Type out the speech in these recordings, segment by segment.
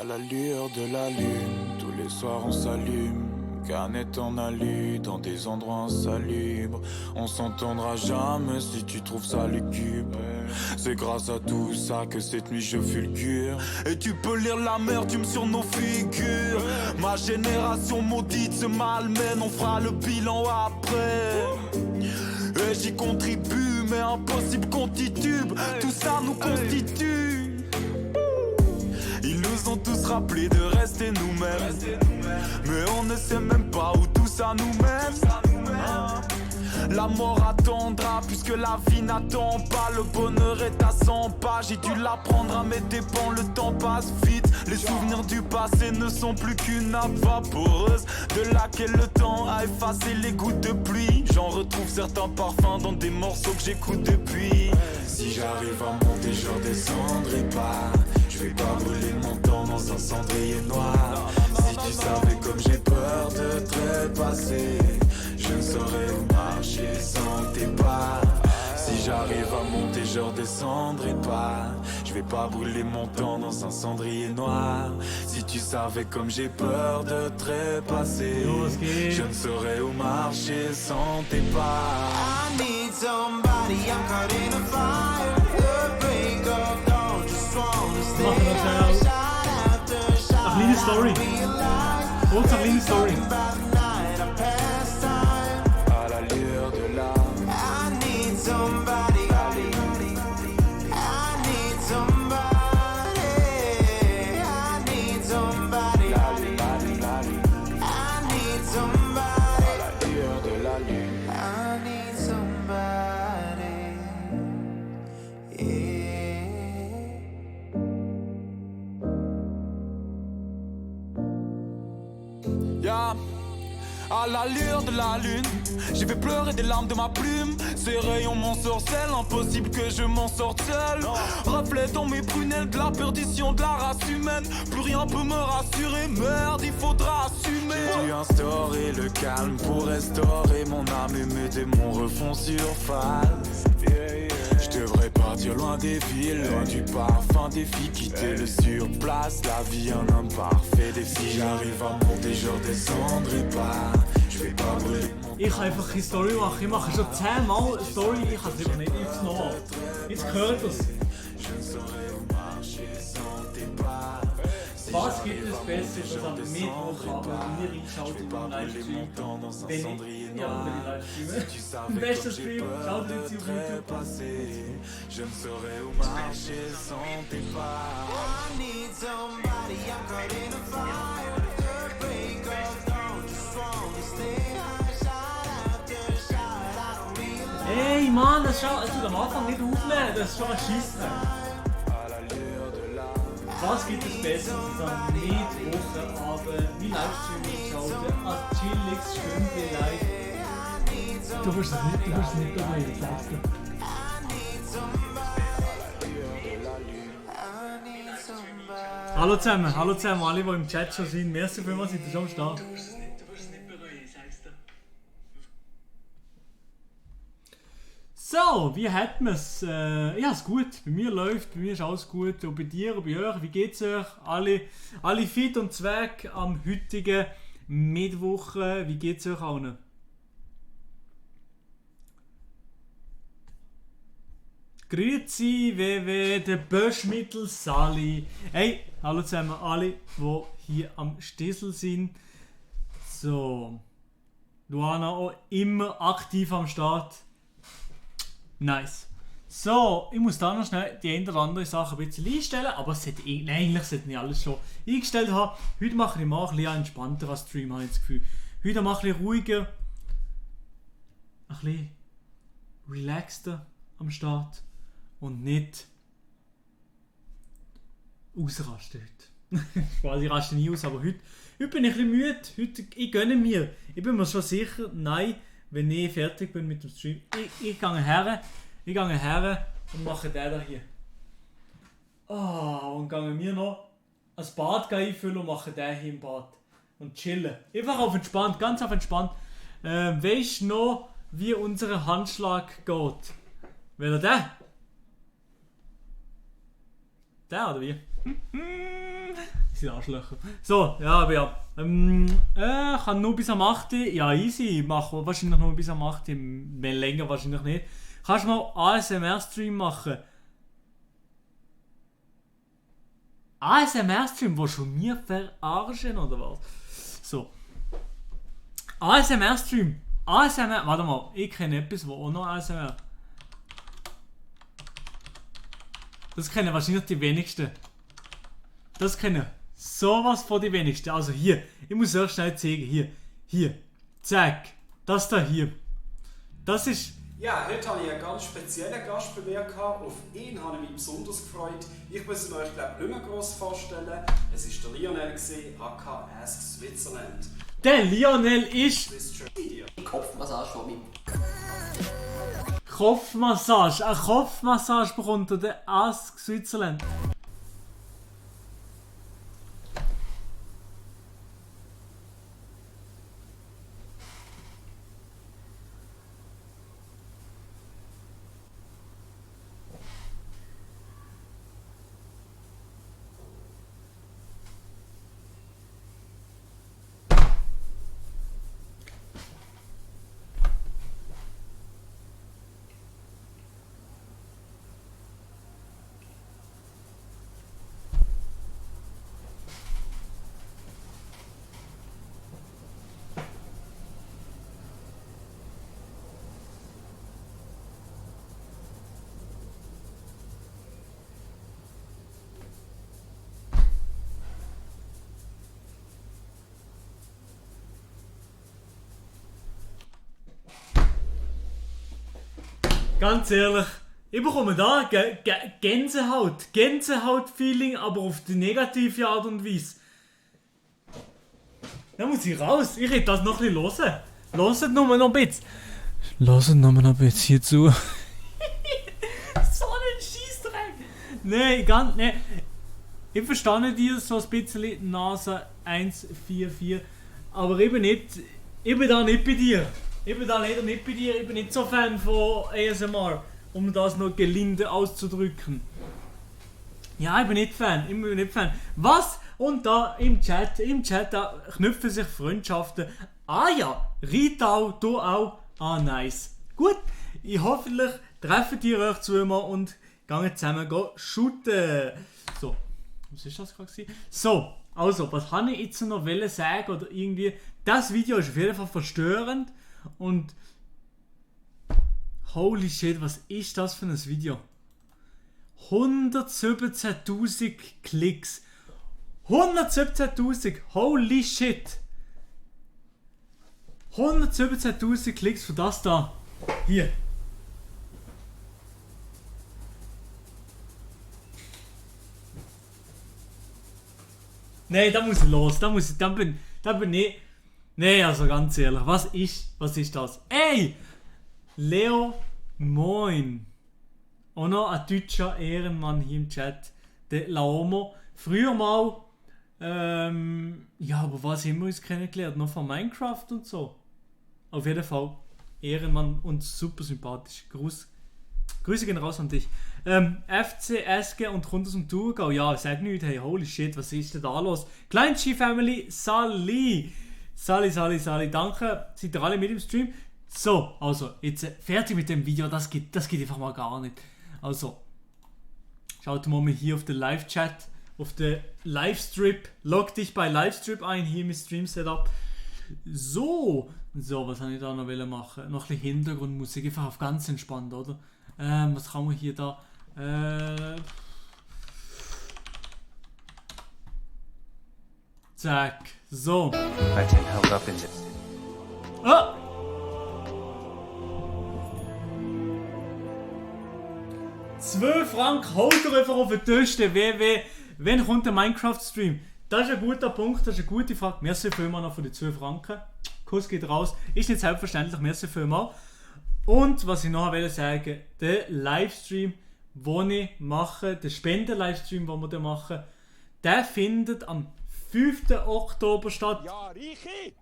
À la lueur de la lune, tous les soirs on s'allume. Canette en alu, dans des endroits insalubres. On s'entendra jamais si tu trouves ça lugubre. C'est grâce à tout ça que cette nuit je fulgure. Et tu peux lire la l'amertume sur nos figures. Ma génération maudite se malmène, on fera le bilan après. Et j'y contribue, mais impossible qu'on titube. Tout ça nous constitue. Ils nous ont tous rappelé de rester nous-mêmes. Mais on ne sait même pas où tout ça nous mène. La mort attendra puisque la vie n'attend pas. Le bonheur est à 100 pas. J'ai dû l'apprendre à mes dépens. Le temps passe vite. Les souvenirs du passé ne sont plus qu'une nappe vaporeuse de laquelle le temps a effacé les gouttes de pluie. J'en retrouve certains parfums dans des morceaux que j'écoute depuis. Si j'arrive à monter, je redescendrai pas. Je vais pas brûler mon temps dans un cendrier noir. Si tu savais comme j'ai peur de trépasser, je ne saurais où marcher sans tes pas. Si j'arrive à monter, je redescendrai pas. Je vais pas brûler mon temps dans un cendrier noir. Si tu savais comme j'ai peur de trépasser, je ne saurais où marcher sans tes pas. I need somebody, I'm caught in a fire. The break of dawn, just wanna stay. Een kleine story. Wat een kleine story. À l'allure de la lune, j'ai fait pleurer des larmes de ma plume. Ces rayons m'ensorcellent, impossible que je m'en sorte seul. Reflet dans mes prunelles de la perdition de la race humaine. Plus rien peut me rassurer, merde, il faudra assumer. J'ai dû instaurer le calme pour restaurer mon âme et mes démons refont surface. Je devrais partir loin des villes, loin du parfum des filles, quitter le surplace, la vie un imparfait défi. Si j'arrive à monter, je redescendrai pas. Je vais pas brûler mon... Ich kann einfach eine Story machen. Ich mache schon 10-mal eine Story, ich kann es aber nicht aufgenommen. Jetzt gehört das. Was gibt es Besseres als am Mittwochabend, wenn ihr einschaltet im Livestream? Wenn ihr Livestream. Am besten Stream, schaltet jetzt auf YouTube. Je ne saurais où marcher sans tes pas. I need somebody, I'm caught in a fire. The break of dawn, just wanna stay high. Shot after shot, I don't realize. Hey Mann, das tut am Anfang nicht aufnehmen, das ist schon ein Scheissdreck. Was gibt es Besseres als am Mittwochabend wie Livestream einschalten, als chilliges Stündchen live? Du wirst es nicht bereuen, sagst du. Hallo zusammen, alle die im Chat schon sind. Merci vielmals, seid ihr schon am Start. Du wirst es nicht bereuen, sagst du. So, wie hat man es? Ja, es gut. Bei mir läuft, bei mir ist alles gut. Und bei dir und bei euch, wie geht's euch? Alle fit und zweck am heutigen Mittwoch. Wie geht's euch allen? Grüezi, WW, der Böschmittel Sali. Hey, hallo zusammen, alle, die hier am Stissel sind. So, Luana auch immer aktiv am Start. Nice. So, ich muss da noch schnell die eine oder andere Sache ein bisschen einstellen, aber eigentlich sollte ich alles schon eingestellt haben. Heute mache ich mal ein bisschen entspannter Stream, habe ich das Gefühl. Heute mache ich ein bisschen ruhiger, ein bisschen relaxter am Start und nicht ausrasten heute. Ich raste nie aus, aber heute bin ich ein bisschen müde. Heute, ich gönne mir. Ich bin mir schon sicher, nein, wenn ich fertig bin mit dem Stream, ich gehe her und mache den da hier. Und gehe mir noch ein Bad einfüllen und mache den hier im Bad. Und chillen. Einfach auf entspannt, ganz auf entspannt. Weisst du noch, wie unser Handschlag geht? Wäre der? Der oder wie? sind Arschlöcher. So, ja, aber ja. Kann nur bis am 8. Ja, easy. Machen wahrscheinlich nur bis am 8. Mehr länger wahrscheinlich nicht. Kannst du mal ASMR-Stream machen? ASMR-Stream, wo schon mir verarschen oder was? So. ASMR-Stream. ASMR. Warte mal, ich kenne etwas, wo auch noch ASMR. Das kennen wahrscheinlich die wenigsten. Das kennen sowas von die wenigsten. Also hier, ich muss erst schnell zeigen. Hier. Zack. Das da hier. Das ist. Ja, heute hatte ich einen ganz speziellen Gast bei mir. Auf ihn habe ich mich besonders gefreut. Ich muss ihn euch, glaube ich, nicht mehr gross vorstellen. Es war der Lionel, aka Ask Switzerland. Der Lionel ist. Kopfmassage von mir. Kopfmassage. Eine Kopfmassage bekommt der Ask Switzerland. Ganz ehrlich, ich bekomme da Gänsehaut-Feeling, aber auf die negative Art und Weise. Da muss ich raus. Ich hätte das noch ein bisschen hören. Hört nur noch ein bisschen. Hört nur noch ein bisschen hier zu. So ein Scheissdreck. Nee. Ich verstehe dir so ein bisschen NASA 144, aber ich bin da nicht bei dir. Ich bin da leider nicht bei dir, ich bin nicht so Fan von ASMR, um das noch gelinde auszudrücken. Ja, ich bin nicht Fan. Was? Und da im Chat, da knüpfen sich Freundschaften. Ah ja, Ritau, du auch. Ah, nice. Gut, ich hoffentlich treffen die euch zweimal und gehen zusammen shooten. So, was ist das gerade? So, also, was kann ich jetzt noch sagen oder irgendwie? Das Video ist auf jeden Fall verstörend. Und holy shit, was ist das für ein Video? 117.000 Klicks. 117.000, holy shit. 117.000 Klicks für das da. Hier. Nein, da muss ich los. Da bin ich. Nee, also ganz ehrlich, was ist das? Ey! Leo, moin! Auch noch ein deutscher Ehrenmann hier im Chat, der Laomo. Früher mal, ja, aber was haben wir uns kennengelernt? Noch von Minecraft und so. Auf jeden Fall, Ehrenmann und super sympathisch. Grüße gehen raus an dich. FC, SG und rund aus dem Thurgau. Ja, sag nichts, hey, holy shit, was ist denn da los? Kleinski Family, Sally, danke, seid ihr alle mit im Stream? So, also, jetzt fertig mit dem Video, das geht einfach mal gar nicht. Also, schaut mal hier auf den Live-Chat, auf den Livestream, log dich bei Livestream ein, hier mit Stream-Setup. So, was habe ich da noch machen? Noch ein bisschen Hintergrundmusik, einfach auf ganz entspannt, oder? Was kann man hier da? Zack, so. I can held up in it. Ah! $2 holt ihr einfach auf den Tisch, der wenn kommt der Minecraft-Stream? Das ist ein guter Punkt, das ist eine gute Frage. Merci vielmals noch für die 2 Franken. Kuss geht raus. Ist nicht selbstverständlich, merci vielmals. Und was ich noch sagen, der Livestream, den ich mache, der Spenden-Livestream, den wir machen, der findet am 5. Oktober statt. Ja, Richi!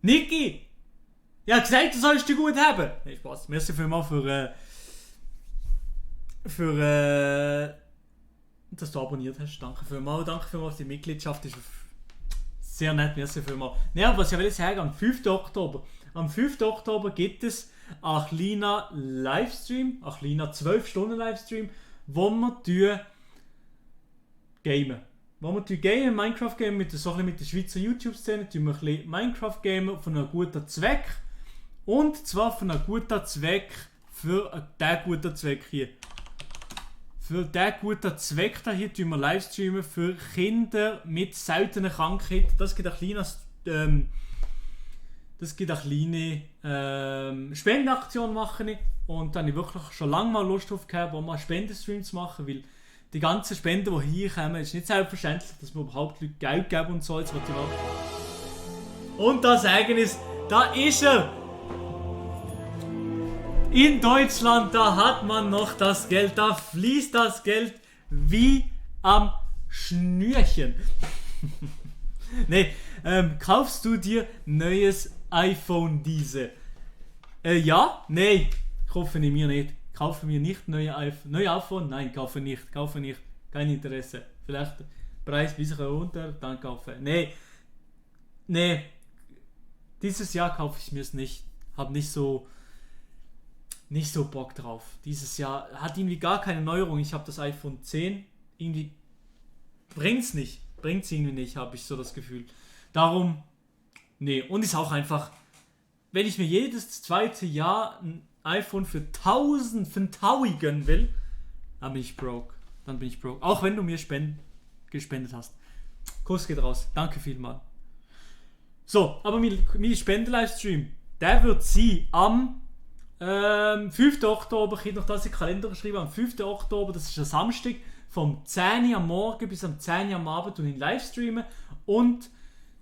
Niki! Ich habe gesagt, du sollst dich gut haben. Hey, Spaß. Merci vielmals für dass du abonniert hast. Danke vielmals. Danke vielmals, die Mitgliedschaft ist sehr nett. Merci vielmals. Ja, was ich will sagen, am 5. Oktober. Am 5. Oktober gibt es einen kleinen Livestream, einen kleinen 12-Stunden-Livestream, wo wir gamen. Wo wir gamen, Minecraft gamen, mit der Schweizer YouTube-Szene, tun wir ein bisschen Minecraft gamen von einem guten Zweck. Und zwar von einem guten Zweck für diesen guten Zweck hier. Für diesen guten Zweck hier tun wir Livestreamen für Kinder mit seltenen Krankheiten. Das gibt eine kleine Spendenaktion machen. Und da habe ich wirklich schon lange mal Lust drauf gehabt, wo mal Spendenstreams machen, weil die ganzen Spenden, die hier kommen, ist nicht selbstverständlich, dass wir überhaupt Leute Geld geben und so. Jetzt will ich mal. Und das sagen ist, da ist er! In Deutschland, da hat man noch das Geld, da fließt das Geld wie am Schnürchen. Nee, kaufst du dir neues iPhone diese? Ja? Nee, kaufe ich mir nicht. Kaufe mir nicht neue iPhone? Nein, kaufe nicht. Kein Interesse. Vielleicht Preis ein bisschen runter, dann kaufe. Nee. Dieses Jahr kaufe ich mir es nicht. Hab nicht so Bock drauf. Dieses Jahr hat irgendwie gar keine Neuerung. Ich habe das iPhone 10. Irgendwie bringt's irgendwie nicht, habe ich so das Gefühl. Darum, nee. Und ist auch einfach, wenn ich mir jedes zweite Jahr ein iPhone für 1000 gönnen will, dann bin ich broke. Auch wenn du mir gespendet hast. Kuss geht raus. Danke vielmals. So, aber mein Spenden-Livestream, der wird sein am 5. Oktober, ich habe noch das in den Kalender geschrieben, am 5. Oktober, das ist ein Samstag, vom 10 Uhr am Morgen bis am 10 Uhr am Abend und in Livestreamen. Und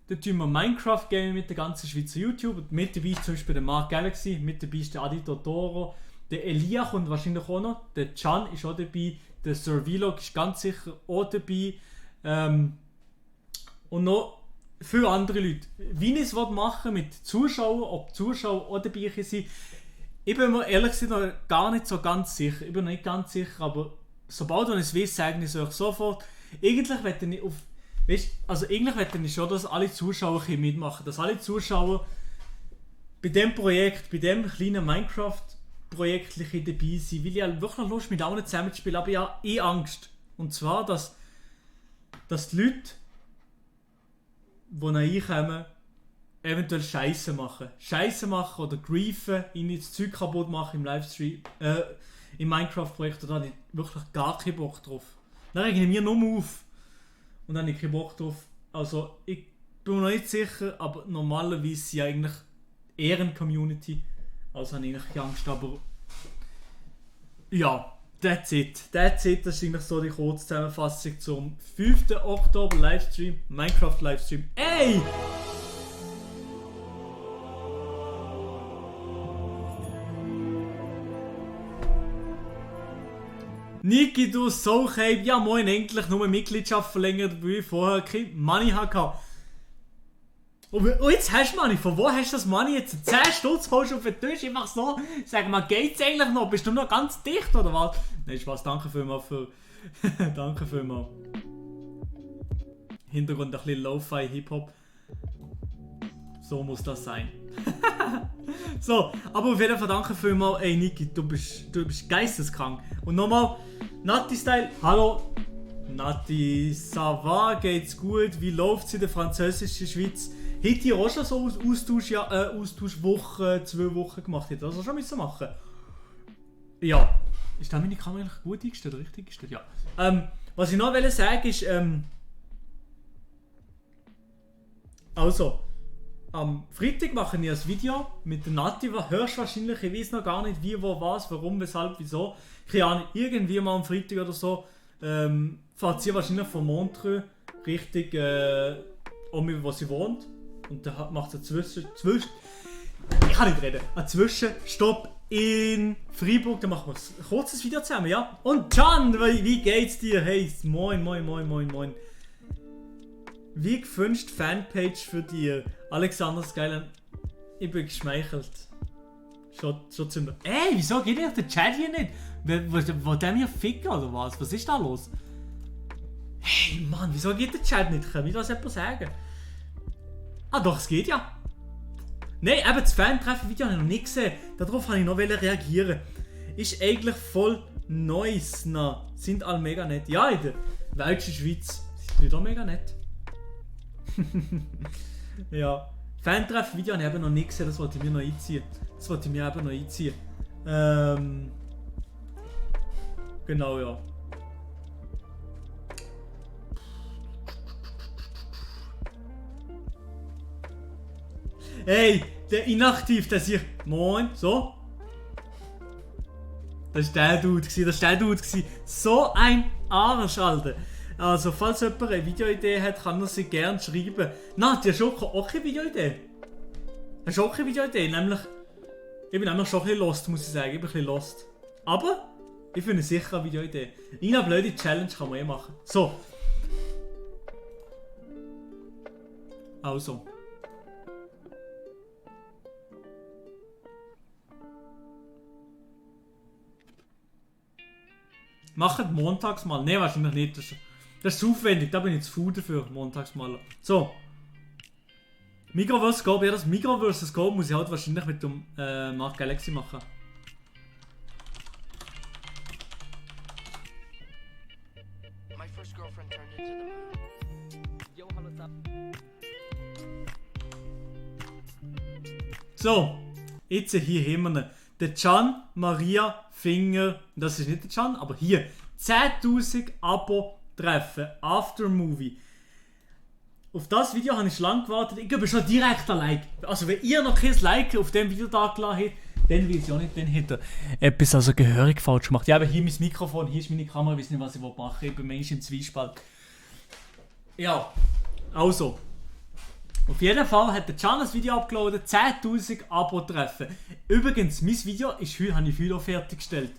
da tun wir Minecraft Gaming mit der ganzen Schweizer YouTube. Mit dabei ist zum Beispiel der Mark Galaxy, mit dabei ist der Adi Totoro, der Elia kommt wahrscheinlich auch noch, der Can ist auch dabei, der Survlog ist ganz sicher auch dabei. Und noch viele andere Leute. Wie ich es machen mit Zuschauern, ob Zuschauer auch dabei sind, ich bin mir ehrlich gesagt noch gar nicht so ganz sicher. Ich bin noch nicht ganz sicher, aber sobald ich es weiß, sage ich es euch sofort. Eigentlich möchte ich schon, dass alle Zuschauer mitmachen. Dass alle Zuschauer bei dem Projekt, bei dem kleinen Minecraft-Projekt dabei sind. Weil ich halt wirklich Lust mit allen zusammen zu spielen, aber ich habe Angst. Und zwar, dass die Leute, die reinkommen, eventuell Scheiße machen oder griefen, ihnen das Zeug kaputt machen im Livestream, im Minecraft-Projekt, da habe ich wirklich gar keinen Bock drauf. Dann rege ich mir nur auf und dann habe ich keinen Bock drauf. Also ich bin mir noch nicht sicher, aber normalerweise sind eigentlich eher eine Community, also habe ich eigentlich keine Angst, aber ja, that's it, das ist eigentlich so die Kurzzusammenfassung zum 5. Oktober Livestream, Minecraft Livestream. Ey! Niki, du Sauchheim, ja moin, endlich nur Mitgliedschaft verlängert, weil ich vorher kein Money hatte. Und jetzt hast du Money, von wo hast du das Money jetzt? 10 Stutz holst du auf den Tisch, einfach so. Sag mal, geht's eigentlich noch? Bist du noch ganz dicht oder was? Nein, Spaß, danke vielmals für... danke vielmals. Hintergrund ein bisschen Lo-Fi Hip-Hop. So muss das sein. So, aber auf jeden Fall danke vielmals. Ey Niki, du bist geisteskrank. Und nochmal, Nati-Style, hallo. Nati, ça va, geht's gut? Wie läuft's in der französischen Schweiz? Hätte ich auch schon so Austauschwochen, 2 Wochen gemacht? Hätte ich das auch schon müssen machen? Ja. Ist da meine Kamera eigentlich gut eingestellt, richtig eingestellt? Ja. Was ich noch sagen ist, also, am Freitag mache ich ein Video mit der Nati, hörst wahrscheinlich, ich weiß noch gar nicht wie, wo, was, warum, weshalb, wieso. Keine Ahnung, irgendwie mal am Freitag oder so, fährt sie wahrscheinlich von Montreux Richtung, wo sie wohnt. Und da macht sie ich kann nicht reden, einen Zwischenstopp in Freiburg, da machen wir ein kurzes Video zusammen, ja? Und Can, wie geht's dir? Hey, moin. Wie gewünscht Fanpage für dich, Alexander Skyline. Ich bin geschmeichelt. Schon ziemlich. Ey, wieso geht ihr der Chat hier nicht? Wollt ihr mir ficken oder was? Was ist da los? Hey Mann, wieso geht der Chat nicht? Kann ich das jemand sagen? Ah doch, es geht ja. Nein, eben das Fan-Treffen-Video habe ich noch nicht gesehen. Darauf wollte ich noch reagieren. Ist eigentlich voll Neues. Sind alle mega nett. Ja, in der Welschen Schweiz sind die auch mega nett. Ja. Fan-Treffen-Video habe ich eben noch nicht gesehen. Das wollte ich mir noch einziehen. Genau, ja. Hey, der Inaktiv, der sich... Moin, so. Das war der Dude. So ein Arsch, Alter. Also, falls jemand eine Videoidee hat, kann er sie gerne schreiben. Na, die hast auch keine Videoidee. Hast du auch keine Videoidee? Nämlich... Ich bin nämlich schon ein bisschen lost, muss ich sagen. Ich bin ein bisschen lost. Aber... Ich finde sicher eine Videoidee. Eine blöde Challenge kann man machen. So. Also. Macht montags mal. Ne, wahrscheinlich nicht. Das ist zu aufwendig. Da bin ich zu faul dafür. Montags mal. So. Micro vs. Go. Ja, das Micro vs. Go muss ich halt wahrscheinlich mit dem Mark Galaxy machen. So, jetzt hier haben wir ihn. Der Can Maria Finger, das ist nicht der Can, aber hier 10.000 Abo treffen, Aftermovie. Auf das Video habe ich schon lange gewartet, ich gebe schon direkt ein Like. Also wenn ihr noch kein Like auf dem Video da gelassen habt, dann weiß ich auch nicht, dann hätte er etwas also gehörig falsch gemacht. Ja, aber hier mein Mikrofon, hier ist meine Kamera, ich weiß nicht, was ich machen will. Ich bin manchmal im Zwiespalt. Ja, also. Auf jeden Fall hat der Can ein Video abgeladen, 10.000 Abo treffen. Übrigens, mein Video habe ich heute fertiggestellt.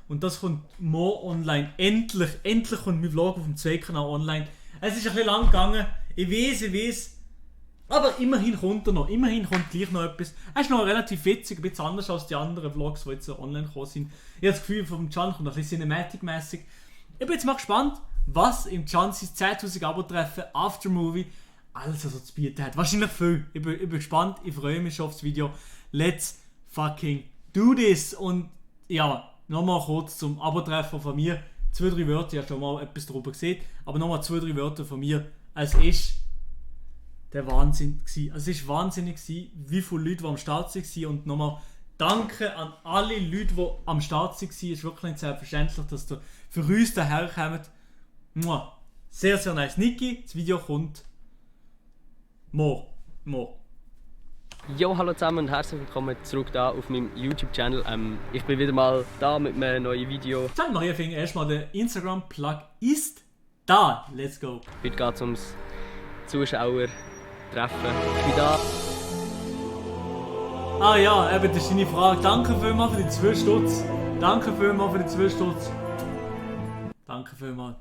Und das kommt morgen online. Endlich kommt mein Vlog auf dem Zweitkanal online. Es ist ein bisschen lang gegangen. Ich weiß. Aber immerhin kommt er noch. Immerhin kommt gleich noch etwas. Es ist noch relativ witzig, ein bisschen anders als die anderen Vlogs, die jetzt online gekommen sind. Ich habe das Gefühl, vom Can kommt ein bisschen Cinematic-mäßig. Ich bin jetzt mal gespannt, was im Can sein 10.000 Abo treffen Aftermovie alles so zu bieten hat. Wahrscheinlich viel. Ich bin gespannt, ich freue mich schon aufs Video. Let's fucking do this! Und ja, nochmal kurz zum Abo-Treffen von mir. 2-3 Wörter, ich habe schon mal etwas darüber gesehen, aber nochmal 2-3 Wörter von mir. Es ist der Wahnsinn gewesen. Es ist wahnsinnig gewesen, wie viele Leute, die am Start waren. Und nochmal danke an alle Leute, die am Start waren. Es ist wirklich nicht selbstverständlich, dass ihr für uns daher kommt. Sehr, sehr nice. Niki, das Video kommt Mo. Jo, hallo zusammen und herzlich willkommen zurück da auf meinem YouTube-Channel. Ich bin wieder mal da mit einem neuen Video. Dann Maria Finger, erstmal der Instagram-Plug ist da. Let's go. Heute geht es ums Zuschauertreffen. Ich bin da. Ah ja, eben, das ist deine Frage. Danke vielmals für die 2 Stutz. Danke vielmals,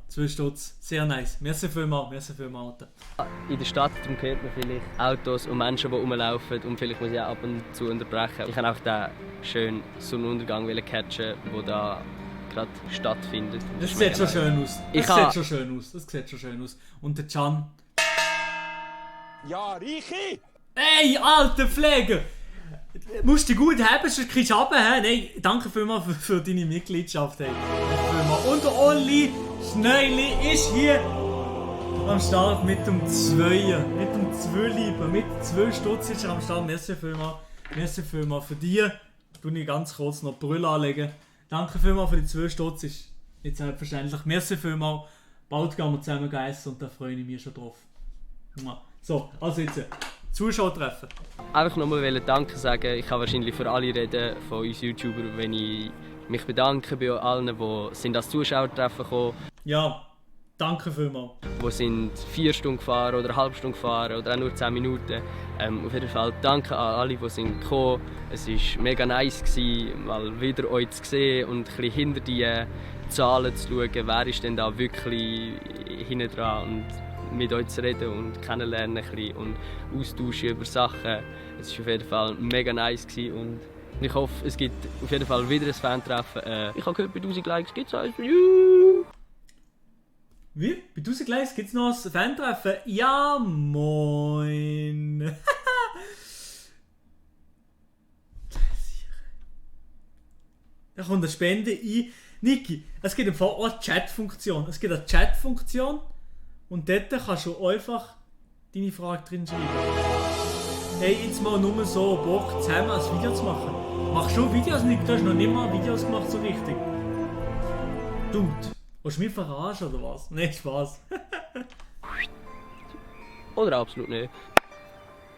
2 Stutz. Sehr nice. Merci vielmals, Alter. In der Stadt darum hört man vielleicht Autos und Menschen, die rumlaufen und vielleicht muss ich auch ab und zu unterbrechen. Ich kann auch den schönen Sonnenuntergang catchen, der da gerade stattfindet. Das sieht schon schön aus. Das sieht schon schön aus. Und der Can. Ja, Reiche! Ey, alter Pfleger! Musst du gut haben, sonst kriegst du runter. Nein, danke vielmals für deine Mitgliedschaft. Hey. Und der Olli Schneili ist hier am Start mit dem 2er. Mit dem 2 lieber. Mit 2 Stutz ist er am Start. Merci vielmals für dich. Du nicht ganz kurz noch die Brille anlegen. Danke vielmals für die 2 Stutz. Ist nicht selbstverständlich. Merci vielmals. Bald gehen wir zusammen essen und da freue ich mich schon drauf. So, also jetzt Zuschauer treffen. Einfach nochmal Danke sagen. Ich kann wahrscheinlich für alle reden von uns YouTuber, wenn ich mich bedanke bei allen, die sind als Zuschauertreffen gekommen. Ja, danke vielmals. Die sind 4 Stunden gefahren oder eine halbe Stunde gefahren oder auch nur 10 Minuten. Auf jeden Fall danke an alle, die sind gekommen. Es war mega nice, mal wieder euch zu sehen und ein bisschen hinter die Zahlen zu schauen, wer ist denn da wirklich hinten dran und mit euch zu reden und kennenlernen ein bisschen und austauschen über Sachen. Es war auf jeden Fall mega nice und ich hoffe, es gibt auf jeden Fall wieder ein Fan-Treffen. Ich habe gehört, bei 1000 Likes gibt es eins. Wie? Bei 1000 Likes gibt es noch ein Fan-Treffen? Ja, moin. Da kommt eine Spende ein. Niki, es gibt im Fall auch eine Chat-Funktion. Es gibt eine Chat-Funktion und dort kannst du einfach deine Frage drin schreiben. Hey, jetzt mal nur so Bock, zusammen ein Video zu machen. Machst du Videos, Niki? Du hast noch nicht mal Videos gemacht so richtig. Dude, willst du mich verarschen oder was? Nein, Spaß. Oder absolut nicht.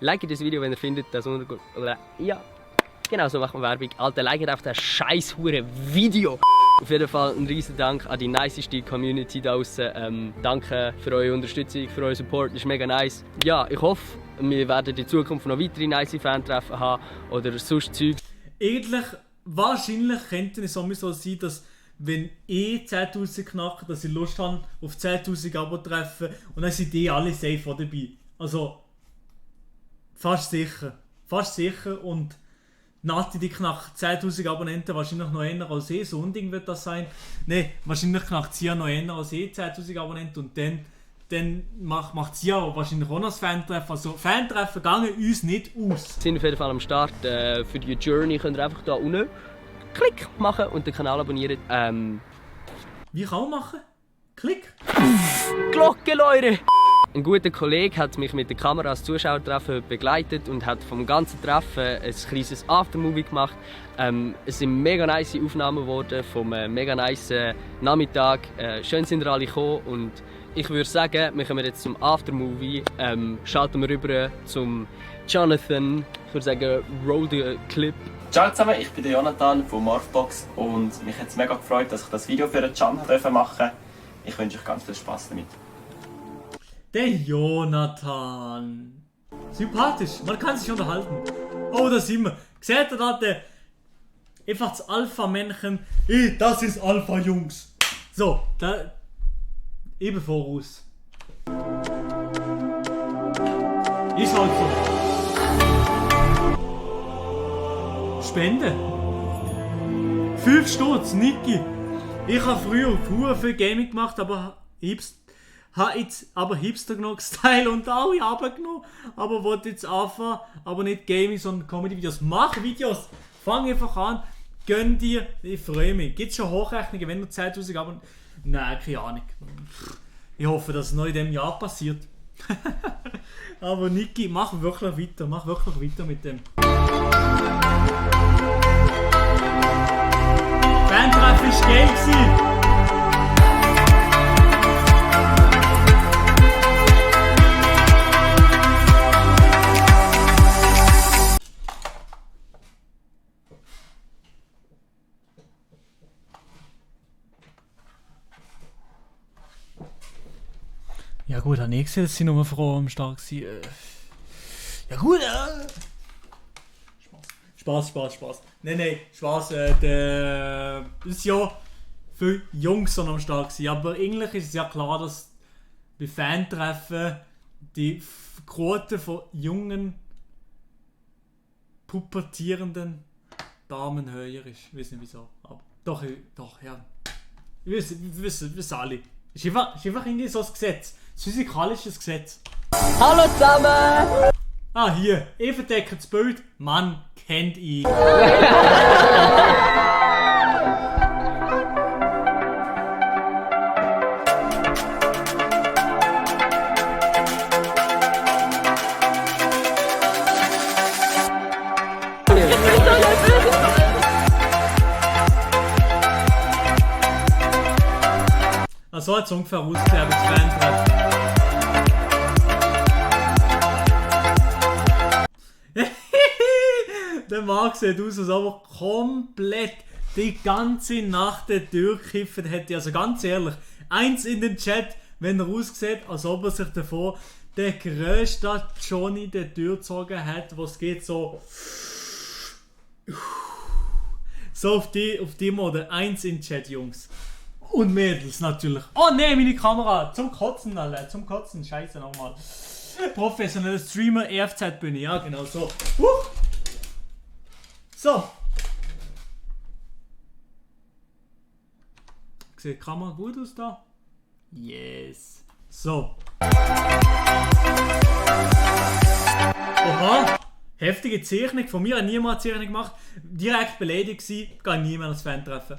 Like das Video, wenn ihr findet, dass untergut. Oder ja. Genau so macht man Werbung. Alter, like auf das scheiß hure Video. Auf jeden Fall ein riesen Dank an die niceste Community da draussen. Danke für eure Unterstützung, für euren Support. Das ist mega nice. Ja, ich hoffe, wir werden in Zukunft noch weitere nice Fan-Treffen haben oder sonst Zeug. Eigentlich, wahrscheinlich könnte es sowieso sein, dass wenn 10'000 knacken, dass ich Lust habe auf 10'000 Abo-Treffen und dann sind die alle safe auch dabei. Also, fast sicher. Fast sicher und Nati, die knackt 10'000 Abonnenten, wahrscheinlich noch eher als ich, so ein Ding wird das sein. Nein, wahrscheinlich knackt sie ja noch eher als ich, 10'000 Abonnenten und dann macht sie ja wahrscheinlich auch noch das Fan-Treffen. Also Fan-Treffen gehen uns nicht aus. Wir sind auf jeden Fall am Start. Für die Journey könnt ihr einfach hier unten Klick machen und den Kanal abonnieren. Wie kann man machen? Klick! Glocke, Leute! Ein guter Kollege hat mich mit der Kamera als Zuschauertreffen begleitet und hat vom ganzen Treffen ein kleines Aftermovie gemacht. Es sind mega nice Aufnahmen geworden vom mega nice Nachmittag. Schön sind ihr alle gekommen und ich würde sagen, wir kommen jetzt zum Aftermovie. Schalten wir rüber zum Jonathan. Ich würde sagen, roll the clip. Ciao zusammen, ich bin der Jonathan von Morphbox und mich hat es mega gefreut, dass ich das Video für den Can machen durfte. Ich wünsche euch ganz viel Spaß damit. Der Jonathan. Sympathisch, man kann sich unterhalten. Oh, da sind wir. Seht ihr da, einfach das Alpha-Männchen. Das ist Alpha-Jungs. So, da. Eben voraus. Ist halt so. Spende. 5 Stutz, Niki. Ich habe früher viel Gaming gemacht, aber habe jetzt aber Hipster genug Style und alle runtergenommen, aber wollte jetzt anfangen, aber nicht Gaming, sondern Comedy-Videos. Mach Videos, fang einfach an, gönn dir, ich freue mich. Gibt es schon Hochrechnungen, wenn du 10'000 aber nein, keine Ahnung. Ich hoffe, dass es noch in diesem Jahr passiert. Aber Niki, mach wirklich weiter mit dem. Fan-Treff ist geil gewesen. Ja gut, habe ich gesehen, dass sie nur froh am Start waren. Ja gut, Spaß. Nein, Spaß. Das ist ja viele Jungs am Start gewesen. Aber eigentlich ist es ja klar, dass bei Fantreffen die Quote von jungen, pubertierenden Damen höher ist. Ich weiß nicht wieso. Aber doch, ja. Wir wissen alle. Ist einfach irgendwie so ein Gesetz. Das physikalisches Gesetz. Hallo zusammen! Ah, hier. Ich verdecke das Bild. Man kennt ihn. So hat es ungefähr ausgesehen, das Fan-Treffen. Der Mann sieht aus, als ob er komplett die ganze Nacht durchgekifft hätte. Also ganz ehrlich, eins in den Chat, wenn er aussieht, als ob er sich davor der grösste Johnny der Tür gezogen hat, was geht so auf die Mode. Eins in den Chat, Jungs. Und Mädels natürlich. Oh ne, meine Kamera. Zum Kotzen, alle. Zum Kotzen. Scheiße nochmal. Professioneller Streamer, EFZ bin ich. Ja, genau so. So. Sieht die Kamera gut aus da? Yes. So. Oha! Heftige Zeichnung. Von mir hat niemand Zeichnung gemacht. Direkt beleidigt gewesen. Kann niemand als Fan treffen.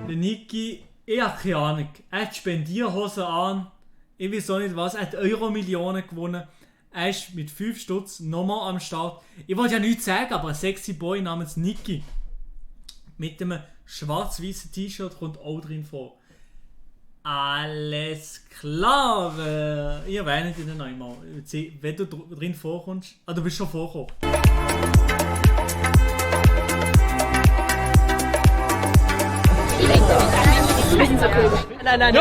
Der Niki, ich habe keine Ahnung. Er hat Spendierhosen an. Ich weiß auch nicht was. Er hat Euro-Millionen gewonnen. Er ist mit 5 Stutz nochmal am Start. Ich wollte ja nichts sagen, aber ein sexy Boy namens Niki mit einem schwarz-weißen T-Shirt kommt auch drin vor. Alles klar. Ihr werdet ihn dann einmal. Wenn du drin vorkommst. Ah, du bist schon vorgekommen. Nein.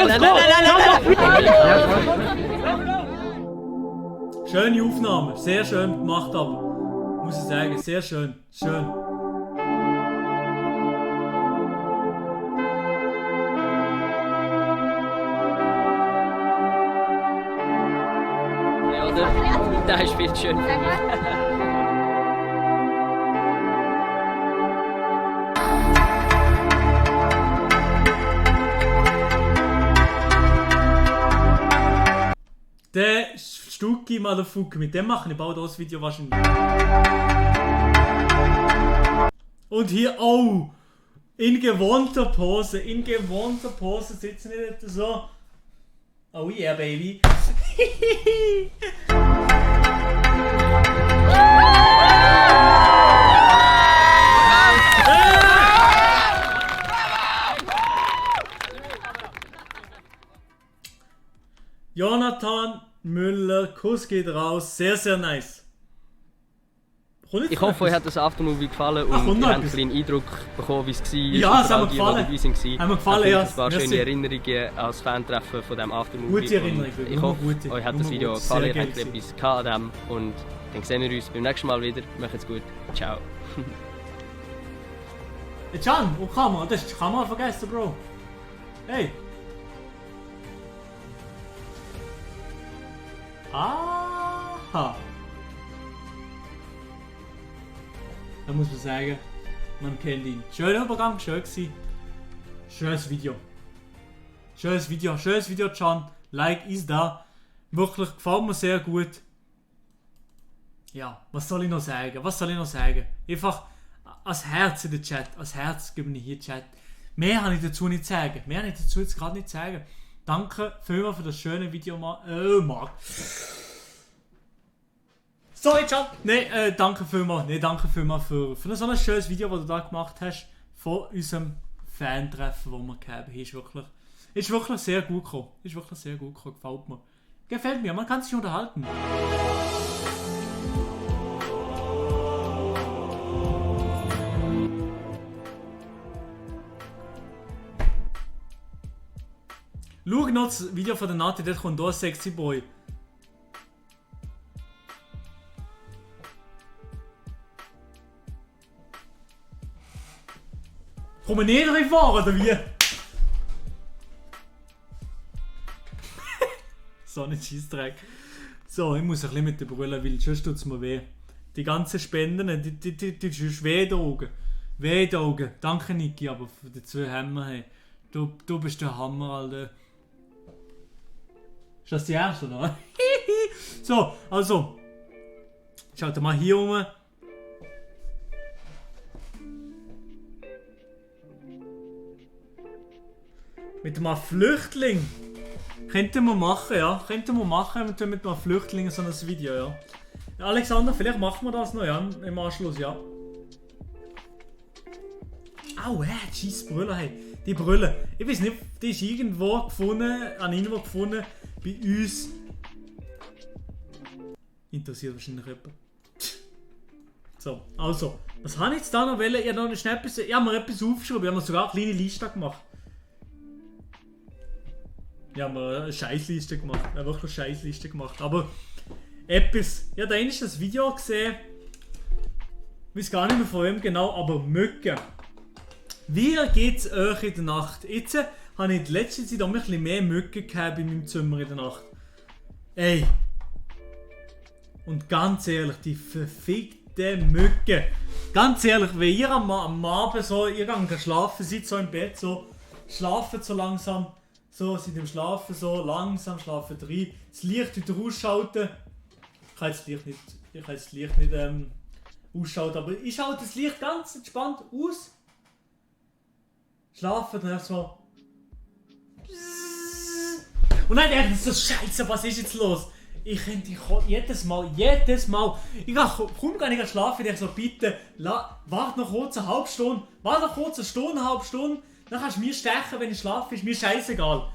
Schöne Aufnahme, sehr schön gemacht aber. Muss ich sagen, sehr schön. Schön. Ja, oder? Das ist viel schön für mich. Der Stucki Motherfucker, mit dem machen ich bald das Video wahrscheinlich. Und hier, oh! In gewohnter Pose sitzen wir nicht so. Oh yeah, baby. Jonathan Müller, Kuss geht raus, sehr, sehr nice. Ich hoffe, euch hat das Aftermovie gefallen und ihr habt einen kleinen Eindruck bekommen, wie es war. Ja, es hat mir gefallen. Haben mir gefallen, ja. Ein paar schöne Erinnerungen als Fantreffen von diesem Aftermovie. Gute Erinnerungen. Ich hoffe, euch hat das Video gefallen, ihr habt etwas an dem und dann sehen wir uns beim nächsten Mal wieder. Macht's gut. Ciao. Can, wo Kamera? Das ist die Kamera vergessen, Bro. Hey. Aha. Da muss man sagen, man kennt ihn. Schöner Übergang, schön gewesen. Schönes Video, Can. Like ist da. Wirklich gefällt mir sehr gut. Ja, was soll ich noch sagen? Einfach als Herz in den Chat. Als Herz gebe ich hier Chat. Mehr habe ich dazu nicht zu sagen. Danke vielmals für das schöne Video, Marc. Sorry, Can. Danke vielmals für so ein schönes Video, das du da gemacht hast. Von unserem Fan-Treffen, das wir gehabt haben. Ist wirklich sehr gut gekommen. Gefällt mir. Gefällt mir, man kann sich unterhalten. Schau noch das Video von der Nati, dort kommt hier ein sexy Boy. Kommen wir nicht reinfahren, oder wie? So ein Scheissdreck. So, ich muss ein bisschen mit der Brille, weil sonst tut es mir weh. Die ganzen Spenden, die tust weh in den Augen. Danke, Niki, aber für die 2 Hämmer, hey. Du bist der Hammer, Alter. Ist das die erste, oder? So, also. Schaut mal hier rum. Mit einem Flüchtling. Könnten wir machen, ja. Mit einem Flüchtling so ein Video, ja. Alexander, vielleicht machen wir das noch, ja. Im Anschluss, ja. Au, scheiß Brille, hey. Die Brille. Ich weiß nicht, die ist irgendwo gefunden, bei uns. Interessiert wahrscheinlich jemand. So, also. Was habe ich jetzt da noch wollen? Ich habe mir etwas aufgeschrieben, ich habe mir sogar eine kleine Liste gemacht. Ich habe mir eine Scheißliste gemacht. Wirklich eine Scheißliste gemacht. Aber etwas. Ja, da ist das Video gesehen. Ich weiß gar nicht mehr von wem genau, aber Mücken. Wie geht's euch in der Nacht? Jetzt habe ich in letzter Zeit auch ein bisschen mehr Mücken gehabt in meinem Zimmer in der Nacht. Ey. Und ganz ehrlich, die verfickten Mücken. Ganz ehrlich, wenn ihr am Abend so, ihr geht schlafen, seid so im Bett, so, schlaft so langsam, so, seid im Schlafen, so, langsam, schlafen rein, das Licht wieder ausschalten. Ich kann das Licht nicht ausschalten, aber ich schalte das Licht ganz entspannt aus. Schlafen, dann so. Und dann denke ich so, Scheiße, was ist jetzt los? Ich könnte jedes Mal, ich gehe kaum gar nicht schlafen, ich so, bitte, warte noch kurz eine halbe Stunde, eine halbe Stunde, dann kannst du mir stechen, wenn ich schlafe, ist mir scheißegal.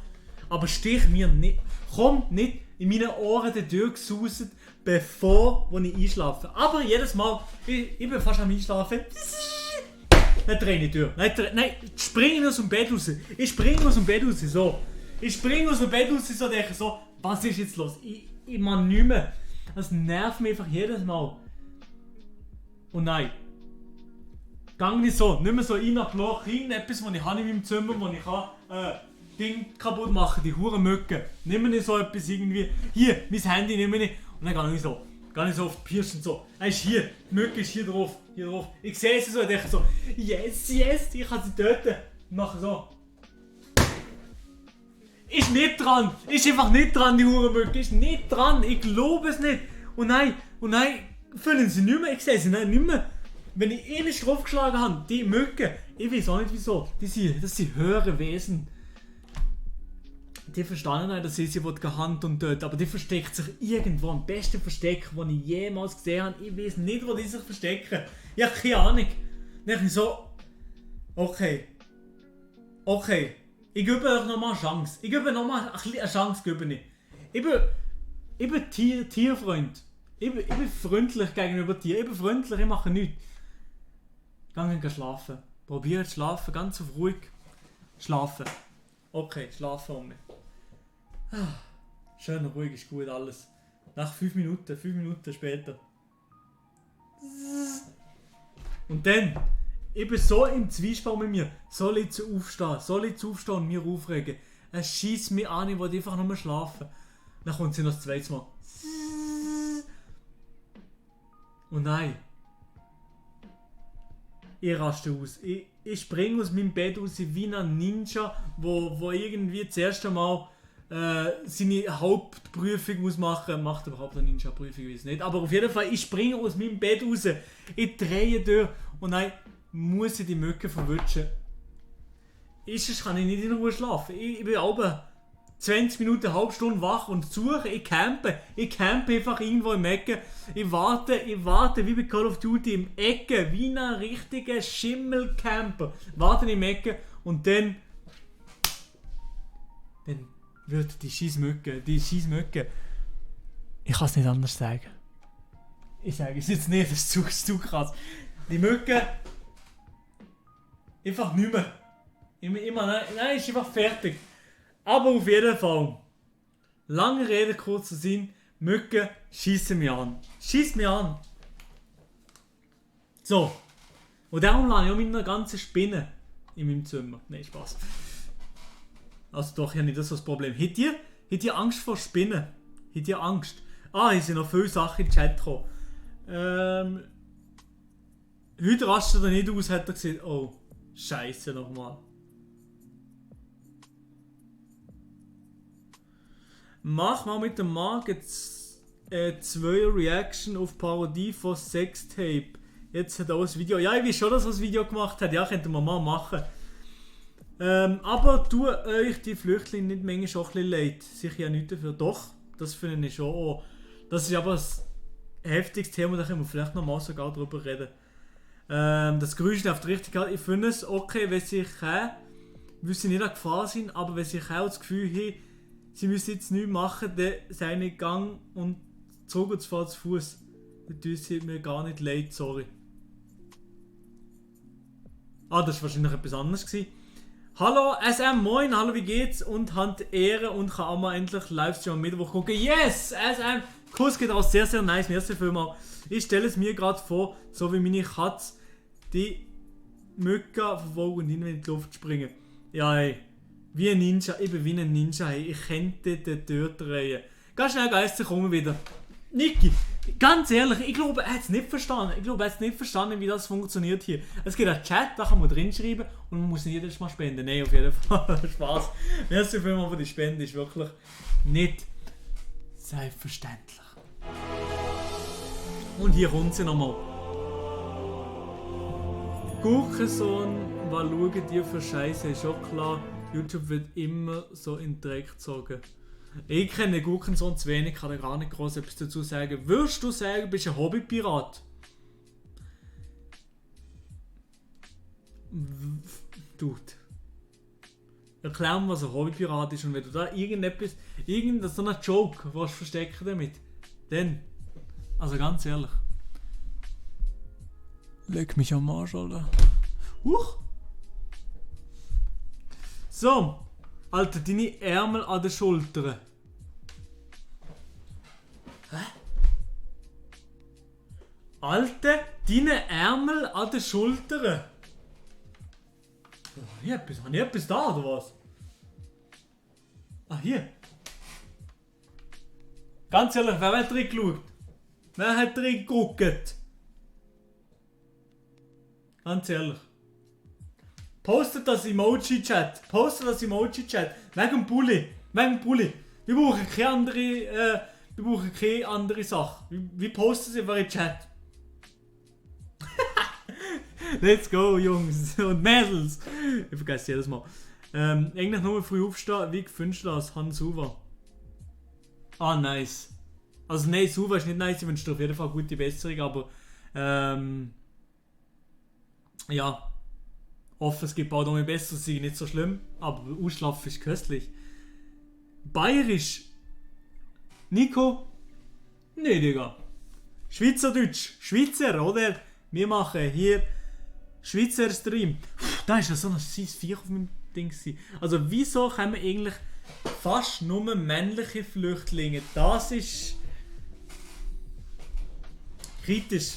Aber stich mir nicht, komm nicht in meine Ohren der Tür gesuset, bevor ich einschlafe. Aber jedes Mal, ich bin fast am Einschlafen, dann drehe ich die Tür. Nein, springe aus dem Bett raus. Ich springe aus dem Bett raus, so, denke so, was ist jetzt los? Ich mag nicht mehr. Das nervt mich einfach jedes Mal. Und nein. Gang nicht so. Nicht mehr so in ein Loch, irgendetwas, was ich habe in meinem Zimmer, wo ich kann, Ding kaputt machen, die Huren Mücken. Nimm mir nicht so etwas irgendwie. Hier, mein Handy nimm mir nicht. Und dann gehe ich so auf die Pirschen so. Er ist hier, die Mücke ist hier drauf. Ich sehe sie so und denke so, yes, ich kann sie töten. Und mache so. Ist nicht dran! Ist einfach nicht dran, die Hurenmücke! Ist nicht dran! Ich glaube es nicht! Und nein, fühlen sie nicht mehr, ich sehe sie nicht mehr. Wenn ich ähnlich draufgeschlagen habe, die Mücken, ich weiß auch nicht wieso, das sind höhere Wesen. Die verstanden nicht, dass sie Hand und töten, aber die versteckt sich irgendwo, am besten Versteck, das ich jemals gesehen habe. Ich weiß nicht, wo die sich verstecken. Ich habe keine Ahnung. Dann denke ich so, okay. Ich gebe euch nochmal eine Chance. Ich gebe nochmal eine Chance. Ich bin Tierfreund. Ich bin freundlich gegenüber Tieren. Ich bin freundlich, ich mache nichts. Geh schlafen. Probiert zu schlafen, ganz auf ruhig. Schlafen. Okay, schlafen um mich. Schön ruhig, ist gut alles. Nach 5 Minuten später. Und dann, ich bin so im Zwiespalt mit mir. Soll ich aufstehen und mich aufregen? Es schießt mich an, ich will einfach nur schlafen. Dann kommt sie noch das zweite Mal. Und nein. Ich raste aus. Ich springe aus meinem Bett raus wie ein Ninja, wo irgendwie das erste Mal seine Hauptprüfung muss machen. Macht überhaupt eine Ninja-Prüfung, ich weiß nicht. Aber auf jeden Fall, ich springe aus meinem Bett raus. Ich drehe durch und nein, muss ich die Mücken verwischen. Sonst kann ich nicht in Ruhe schlafen. Ich bin aber 20 Minuten, eine halbe Stunde wach und suche. Ich campe einfach irgendwo im Ecke. Ich warte wie bei Call of Duty im Ecke, wie ein richtiger Schimmelcamper. Warte im Ecke und dann wird die Scheissmücke, ich kann es nicht anders sagen. Ich sage es jetzt nicht, das ist zu krass. Die Mücke einfach nicht mehr. Nein, ist einfach fertig. Aber auf jeden Fall, lange Rede, kurzer Sinn, Mücken schießen mich an. Schießt mich an. So. Und darum lasse ich auch meine ganzen Spinnen in meinem Zimmer. Nein, Spaß. Also doch, ich habe nicht so das Problem. Habt ihr Angst vor Spinnen? Habt ihr Angst? Hier sind noch viele Sachen in den Chat gekommen. Heute rastet er nicht aus, hat er gesagt. Oh, Scheiße nochmal. Mach mal mit dem Markt 2 Reaction auf Parodie von Sextape. Jetzt hat er auch ein Video. Ja, ich weiß schon, dass er ein Video gemacht hat. Ja, könnte man mal machen. Aber tut euch die Flüchtlinge nicht manchmal schon ein bisschen leid. Sich ja nicht dafür. Doch, das finde ich schon auch. Das ist aber ein heftiges Thema, da können wir vielleicht noch mal sogar drüber reden. Das Geräusch auf der richtigen. Ich finde es okay, wenn sie nicht in Gefahr sind, aber wenn sie auch das Gefühl haben, sie müssen jetzt nichts machen, dann seinen Gang und zurück und zwar zu Fuß. Dann tut sie mir gar nicht leid, sorry. Das war wahrscheinlich etwas anderes gewesen. Hallo SM, moin, hallo, wie geht's? Und Hand Ehre und kann auch mal endlich Livestream am Mittwoch gucken. Yes, SM, Kuss geht auch sehr, sehr nice, merci vielmals. Ich stelle es mir gerade vor, so wie meine Katze die Mücken verfolgen und in die Luft springen. Ja, ey, Wie ein Ninja, eben wie ein Ninja. Hey, ich könnte den durchdrehen. Ganz schnell, Geister, kommen wieder. Niki, ganz ehrlich, ich glaube, er hat es nicht verstanden. Wie das funktioniert hier. Es gibt einen Chat, da kann man drin schreiben und man muss nicht jedes Mal spenden. Nein, auf jeden Fall. Spaß. Merci vielmals für die Spende, ist wirklich nicht selbstverständlich. Und hier kommt sie nochmal. Gurkensohn, was schauen dir für Scheiße? Ist auch klar, YouTube wird immer so in den Dreck gezogen. Ich kenne Gurkensohn zu wenig, kann da gar nicht groß etwas dazu sagen. Würdest du sagen, du bist ein Hobbypirat? Dude. Erklär mir, was ein Hobbypirat ist und wenn du da irgendein so einen Joke willst verstecken damit, dann, also ganz ehrlich. Leg mich am Arsch, Alter. Huch! So, Alter, deine Ärmel an den Schultern. Hä? Alter, deine Ärmel an den Schultern. Habe ich etwas da, oder was? Ah, hier. Ganz ehrlich, wer hat drin geschaut? Wer hat drin geguckt? Ganz ehrlich. Postet das Emoji-Chat. Wegen dem Pulli. Wir brauchen keine andere Sache. Wir posten sie einfach in den Chat. Let's go, Jungs und Mädels. Ich vergesse jedes Mal. Eigentlich nur früh aufstehen. Wie findest du das, Hans Suva? Ah, nice. Also nein, Suva ist nicht nice. Ich wünsche dir auf jeden Fall gute Besserung, aber ja. Hoffe, es gibt auch noch mehr besser, es ist nicht so schlimm, aber Ausschlafen ist köstlich. Bayerisch. Nico? Nee, Digga. Schweizerdeutsch. Schweizer, oder? Wir machen hier Schweizer Stream. Da ist ja so ein Size 4 auf meinem Ding. Also wieso kommen eigentlich fast nur männliche Flüchtlinge? Das ist kritisch.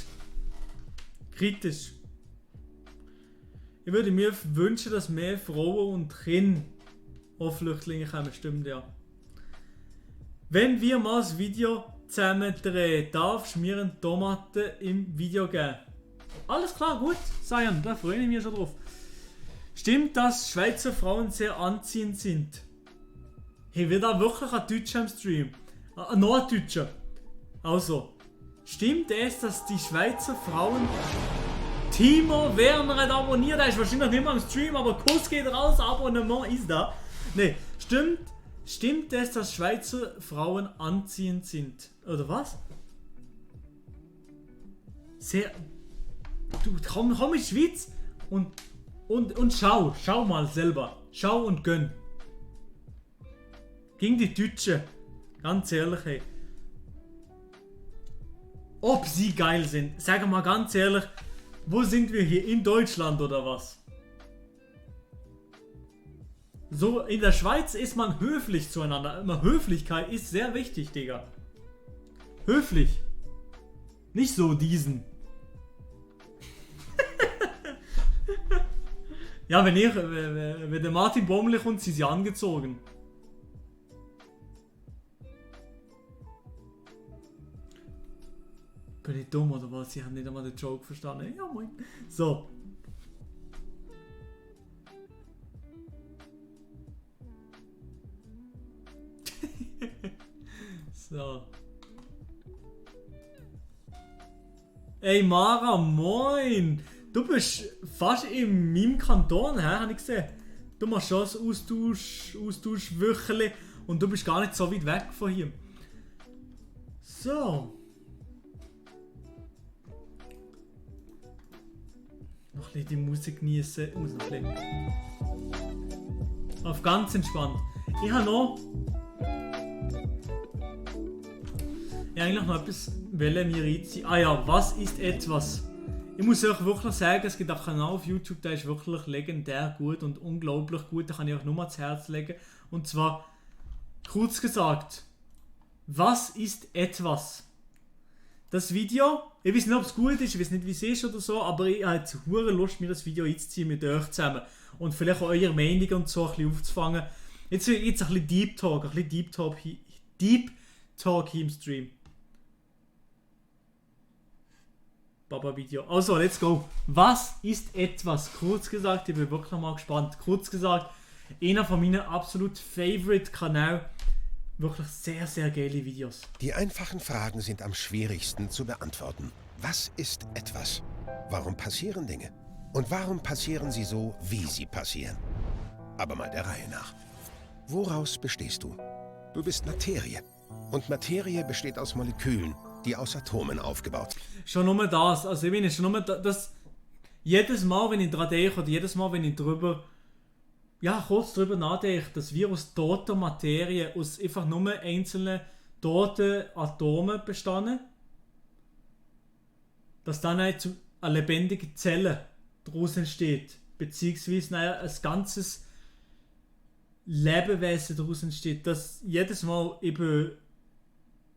Ich würde mir wünschen, dass mehr Frauen und Kinder auf Flüchtlinge kommen. Stimmt, ja. Wenn wir mal das Video zusammen drehen, darfst du mir eine Tomate im Video geben. Alles klar, gut, Sayan, da freue ich mich schon drauf. Stimmt, dass Schweizer Frauen sehr anziehend sind? Hey, wird da wirklich ein Deutscher im Stream? Noch ein Deutscher. Also, stimmt es, dass die Schweizer Frauen... Timo Werner hat abonniert, er ist wahrscheinlich nicht mehr im Stream, aber Kuss geht raus, Abonnement ist da. Ne, stimmt es, dass Schweizer Frauen anziehend sind? Oder was? Sehr... Du, komm in die Schweiz und schau mal selber. Schau und gönn. Gegen die Deutschen. Ganz ehrlich, ey. Ob sie geil sind. Sag mal ganz ehrlich, wo sind wir hier? In Deutschland oder was? So, in der Schweiz ist man höflich zueinander. Immer Höflichkeit ist sehr wichtig, Digga. Höflich. Nicht so diesen. Ja, wenn der Martin Baumlich kommt, sind sie angezogen. Bin ich dumm oder was? Sie haben nicht einmal den Joke verstanden. Ja, moin. So. So. Ey Mara, moin! Du bist fast in meinem Kanton, habe ich gesehen. Du machst schon ein Austauschwöcheli und du bist gar nicht so weit weg von hier. So. Noch ein bisschen die Musik genießen. Muss noch ein bisschen. Auf ganz entspannt. Ich habe noch. Ich eigentlich noch etwas mir reinziehen. Ah ja, was ist etwas? Ich muss euch wirklich sagen, es gibt einen Kanal auf YouTube, der ist wirklich legendär gut und unglaublich gut. Da kann ich euch nur mal ans Herz legen. Und zwar, kurz gesagt, was ist etwas? das Video, ich weiß nicht, ob es gut ist, ich weiß nicht, wie es ist oder so, aber ich habe jetzt hure Lust, mir das Video einzuziehen mit euch zusammen und vielleicht auch eure Meinung und so ein bisschen aufzufangen. Jetzt ein bisschen Deep Talk hier im Stream. Baba-Video. Also, let's go. Was ist etwas? Kurz gesagt, ich bin wirklich mal gespannt. Kurz gesagt, einer von meinen absolut favorite Kanälen. Wirklich sehr, sehr geile Videos. Die einfachen Fragen sind am schwierigsten zu beantworten. Was ist etwas? Warum passieren Dinge? Und warum passieren sie so, wie sie passieren? Aber mal der Reihe nach. Woraus bestehst du? Du bist Materie. Und Materie besteht aus Molekülen, die aus Atomen aufgebaut sind. Schon nur das. Also ich meine, schon nur das. Jedes Mal, wenn ich daran denke, oder jedes Mal, wenn ich kurz drüber nachdenke, dass wir aus toter Materie, aus einfach nur einzelnen toten Atomen bestehen, dass dann eine lebendige Zelle daraus entsteht, beziehungsweise ein ganzes Lebewesen daraus entsteht, dass jedes Mal eben,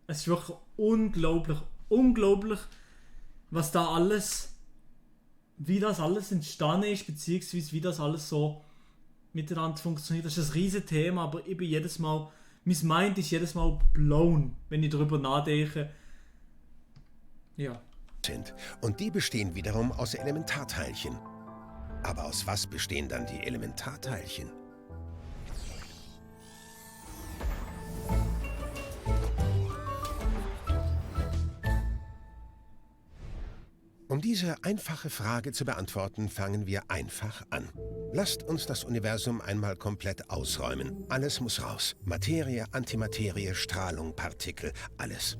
es ist wirklich unglaublich, was da alles, wie das alles entstanden ist, beziehungsweise wie das alles so miteinander funktioniert. Das ist ein riesiges Thema, aber ich bin jedes Mal, mein Mind ist jedes Mal blown, wenn ich darüber nachdenke. Ja. Und die bestehen wiederum aus Elementarteilchen. Aber aus was bestehen dann die Elementarteilchen? Um diese einfache Frage zu beantworten, fangen wir einfach an. Lasst uns das Universum einmal komplett ausräumen. Alles muss raus. Materie, Antimaterie, Strahlung, Partikel, alles.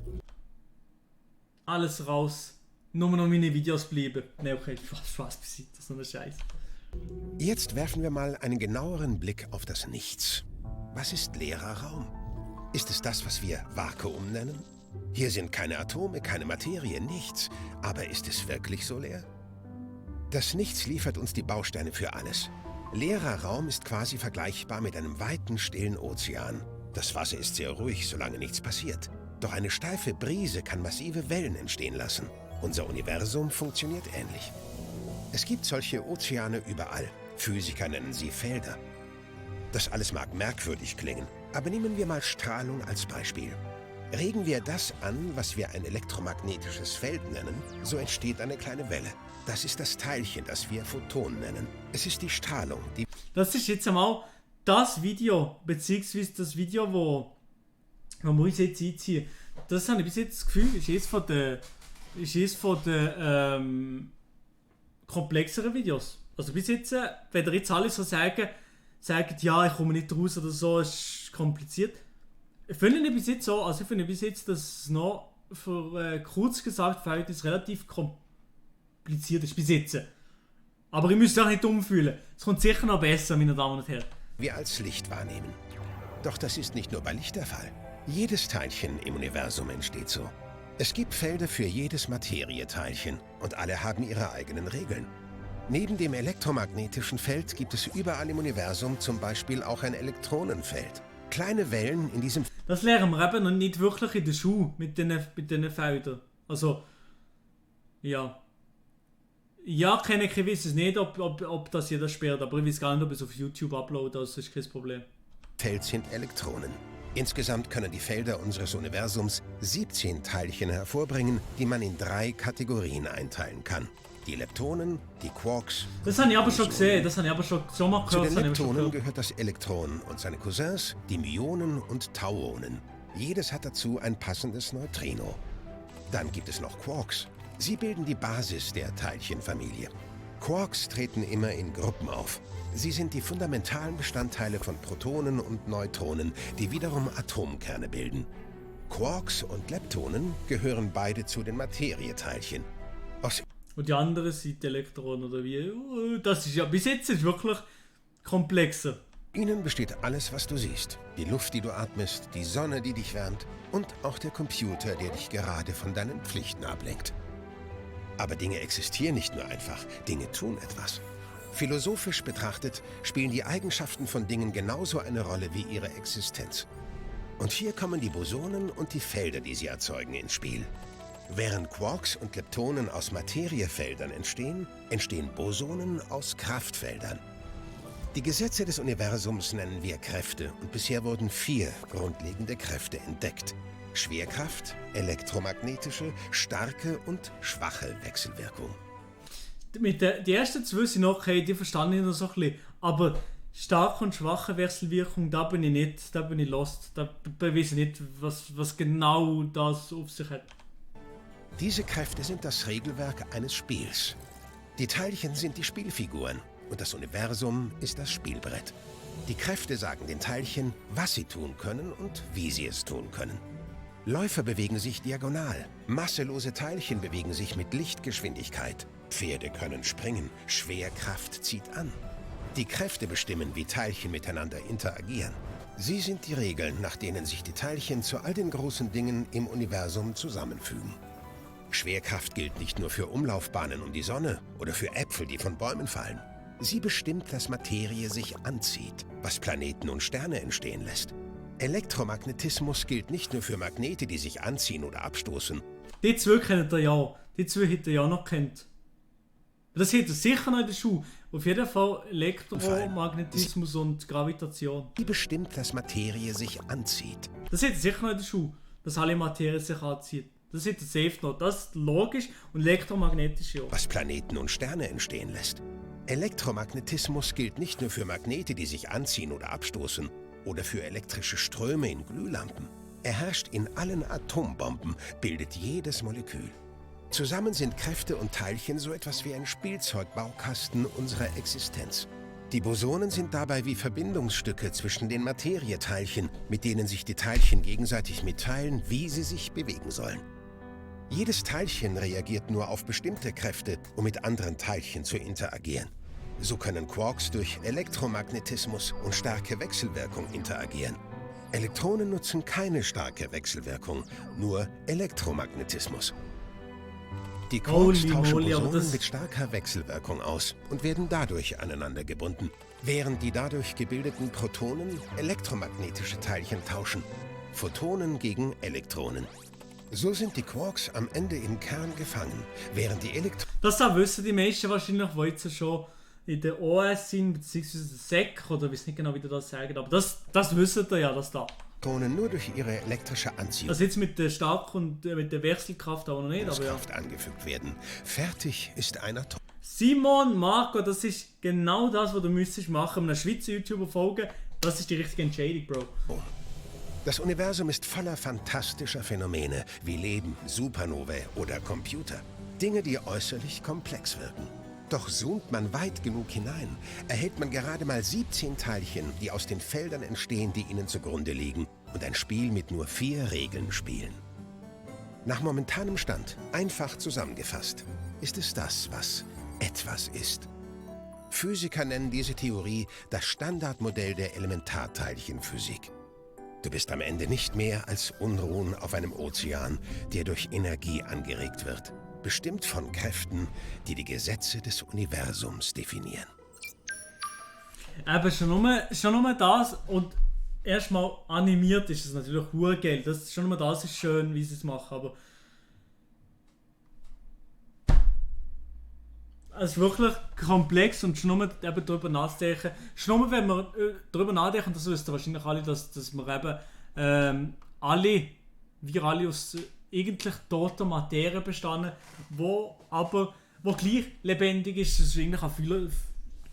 Alles raus. Nur noch meine Videos bleiben. Ne, okay, Spaß beiseite, das ist so ein Scheiß. Jetzt werfen wir mal einen genaueren Blick auf das Nichts. Was ist leerer Raum? Ist es das, was wir Vakuum nennen? Hier sind keine Atome, keine Materie, nichts. Aber ist es wirklich so leer? Das Nichts liefert uns die Bausteine für alles. Leerer Raum ist quasi vergleichbar mit einem weiten, stillen Ozean. Das Wasser ist sehr ruhig, solange nichts passiert. Doch eine steife Brise kann massive Wellen entstehen lassen. Unser Universum funktioniert ähnlich. Es gibt solche Ozeane überall. Physiker nennen sie Felder. Das alles mag merkwürdig klingen, aber nehmen wir mal Strahlung als Beispiel. Regen wir das an, was wir ein elektromagnetisches Feld nennen, so entsteht eine kleine Welle. Das ist das Teilchen, das wir Photon nennen. Es ist die Strahlung, die... Das ist jetzt einmal das Video, beziehungsweise das Video, wo wir uns jetzt einziehen. Das habe ich bis jetzt das Gefühl, ist eines von den komplexeren Videos. Also bis jetzt, wenn ihr jetzt alle so sagen, ja, ich komme nicht raus oder so, ist kompliziert. Ich finde bis jetzt so, also ich finde bis jetzt, dass es noch für kurz gesagt Verhältnis relativ kompliziert ist bis jetzt. Aber ihr müsst euch nicht dumm fühlen. Es kommt sicher noch besser, meine Damen und Herren. wir als Licht wahrnehmen. Doch das ist nicht nur bei Licht der Fall. Jedes Teilchen im Universum entsteht so. Es gibt Felder für jedes Materieteilchen und alle haben ihre eigenen Regeln. Neben dem elektromagnetischen Feld gibt es überall im Universum zum Beispiel auch ein Elektronenfeld. Kleine Wellen in diesem... Das lernen wir eben noch nicht wirklich in der Schule mit diesen Feldern. Also, ja. Ja, ich weiß es nicht, ob das jeder sperrt, aber ich weiß gar nicht, ob es auf YouTube uploadet, das ist kein Problem. Feld sind Elektronen. Insgesamt können die Felder unseres Universums 17 Teilchen hervorbringen, die man in 3 Kategorien einteilen kann. Die Leptonen, die Quarks... Das habe ich aber schon gesehen, das habe ich aber schon so mal Zu gehört. den Leptonen gehört das Elektron und seine Cousins, die Myonen und Tauonen. Jedes hat dazu ein passendes Neutrino. Dann gibt es noch Quarks. Sie bilden die Basis der Teilchenfamilie. Quarks treten immer in Gruppen auf. Sie sind die fundamentalen Bestandteile von Protonen und Neutronen, die wiederum Atomkerne bilden. Quarks und Leptonen gehören beide zu den Materieteilchen. Aus Und die andere sind Elektronen oder wie? Das ist ja bis jetzt ist wirklich komplexer. ihnen besteht alles, was du siehst. Die Luft, die du atmest, die Sonne, die dich wärmt und auch der Computer, der dich gerade von deinen Pflichten ablenkt. Aber Dinge existieren nicht nur einfach, Dinge tun etwas. Philosophisch betrachtet spielen die Eigenschaften von Dingen genauso eine Rolle wie ihre Existenz. Und hier kommen die Bosonen und die Felder, die sie erzeugen, ins Spiel. Während Quarks und Leptonen aus Materiefeldern entstehen, entstehen Bosonen aus Kraftfeldern. Die Gesetze des Universums nennen wir Kräfte und bisher wurden 4 grundlegende Kräfte entdeckt. Schwerkraft, elektromagnetische, starke und schwache Wechselwirkung. Die ersten 2 sind okay, die verstanden ich noch so ein bisschen. Aber starke und schwache Wechselwirkung, da bin ich lost. Da weiß ich nicht, was genau das auf sich hat. Diese Kräfte sind das Regelwerk eines Spiels. Die Teilchen sind die Spielfiguren und das Universum ist das Spielbrett. Die Kräfte sagen den Teilchen, was sie tun können und wie sie es tun können. Läufer bewegen sich diagonal, masselose Teilchen bewegen sich mit Lichtgeschwindigkeit. Pferde können springen, Schwerkraft zieht an. Die Kräfte bestimmen, wie Teilchen miteinander interagieren. Sie sind die Regeln, nach denen sich die Teilchen zu all den großen Dingen im Universum zusammenfügen. Schwerkraft gilt nicht nur für Umlaufbahnen um die Sonne oder für Äpfel, die von Bäumen fallen. Sie bestimmt, dass Materie sich anzieht, was Planeten und Sterne entstehen lässt. Elektromagnetismus gilt nicht nur für Magnete, die sich anziehen oder abstoßen. Die 2 kennt ihr ja. Die 2 hätte ihr ja noch kennt. Das hätte ihr sicher noch in der Schule. Auf jeden Fall Elektromagnetismus und Gravitation. Sie bestimmt, dass Materie sich anzieht. Das hätte ihr sicher noch in der Schule. Dass alle Materie sich anzieht. Das hätte ihr safe noch. Das ist logisch und elektromagnetisch ja. Was Planeten und Sterne entstehen lässt. Elektromagnetismus gilt nicht nur für Magnete, die sich anziehen oder abstoßen, oder für elektrische Ströme in Glühlampen. Er herrscht in allen Atombomben, bildet jedes Molekül. Zusammen sind Kräfte und Teilchen so etwas wie ein Spielzeugbaukasten unserer Existenz. Die Bosonen sind dabei wie Verbindungsstücke zwischen den Materieteilchen, mit denen sich die Teilchen gegenseitig mitteilen, wie sie sich bewegen sollen. Jedes Teilchen reagiert nur auf bestimmte Kräfte, um mit anderen Teilchen zu interagieren. So können Quarks durch Elektromagnetismus und starke Wechselwirkung interagieren. Elektronen nutzen keine starke Wechselwirkung, nur Elektromagnetismus. Die Quarks tauschen Bosonen mit starker Wechselwirkung aus und werden dadurch aneinander gebunden, während die dadurch gebildeten Protonen elektromagnetische Teilchen tauschen. Photonen gegen Elektronen. So sind die Quarks am Ende im Kern gefangen, während die Das da wissen die meisten wahrscheinlich, die jetzt schon in der OS sind, beziehungsweise SEC, oder ich weiß nicht genau, wie die das sagen, aber das wissen ihr ja, das da. Elektronen nur durch ihre elektrische Anziehung. Also jetzt mit der Stark- und mit der Wechselkraft aber noch nicht, aber ja. Angefügt werden. Fertig ist ein Atom. Simon, Marco, das ist genau das, was du müsstest machen, einem Schweizer YouTuber folgen. Das ist die richtige Entscheidung, Bro. Das Universum ist voller fantastischer Phänomene wie Leben, Supernovae oder Computer. Dinge, die äußerlich komplex wirken. Doch zoomt man weit genug hinein, erhält man gerade mal 17 Teilchen, die aus den Feldern entstehen, die ihnen zugrunde liegen und ein Spiel mit nur 4 Regeln spielen. Nach momentanem Stand, einfach zusammengefasst, ist es das, was etwas ist. Physiker nennen diese Theorie das Standardmodell der Elementarteilchenphysik. Du bist am Ende nicht mehr als Unruhen auf einem Ozean, der durch Energie angeregt wird. Bestimmt von Kräften, die die Gesetze des Universums definieren. Aber schon nur das und erstmal animiert ist es natürlich Hurgeld. Das schon nur das ist schön, wie sie es machen, aber es ist wirklich komplex und schon nur eben darüber nachdenken. Schon nur wenn wir darüber nachdenken, das wisst ihr wahrscheinlich alle, dass wir eben wir alle aus eigentlich toter Materie bestanden, wo gleich lebendig ist. Das ist eigentlich eine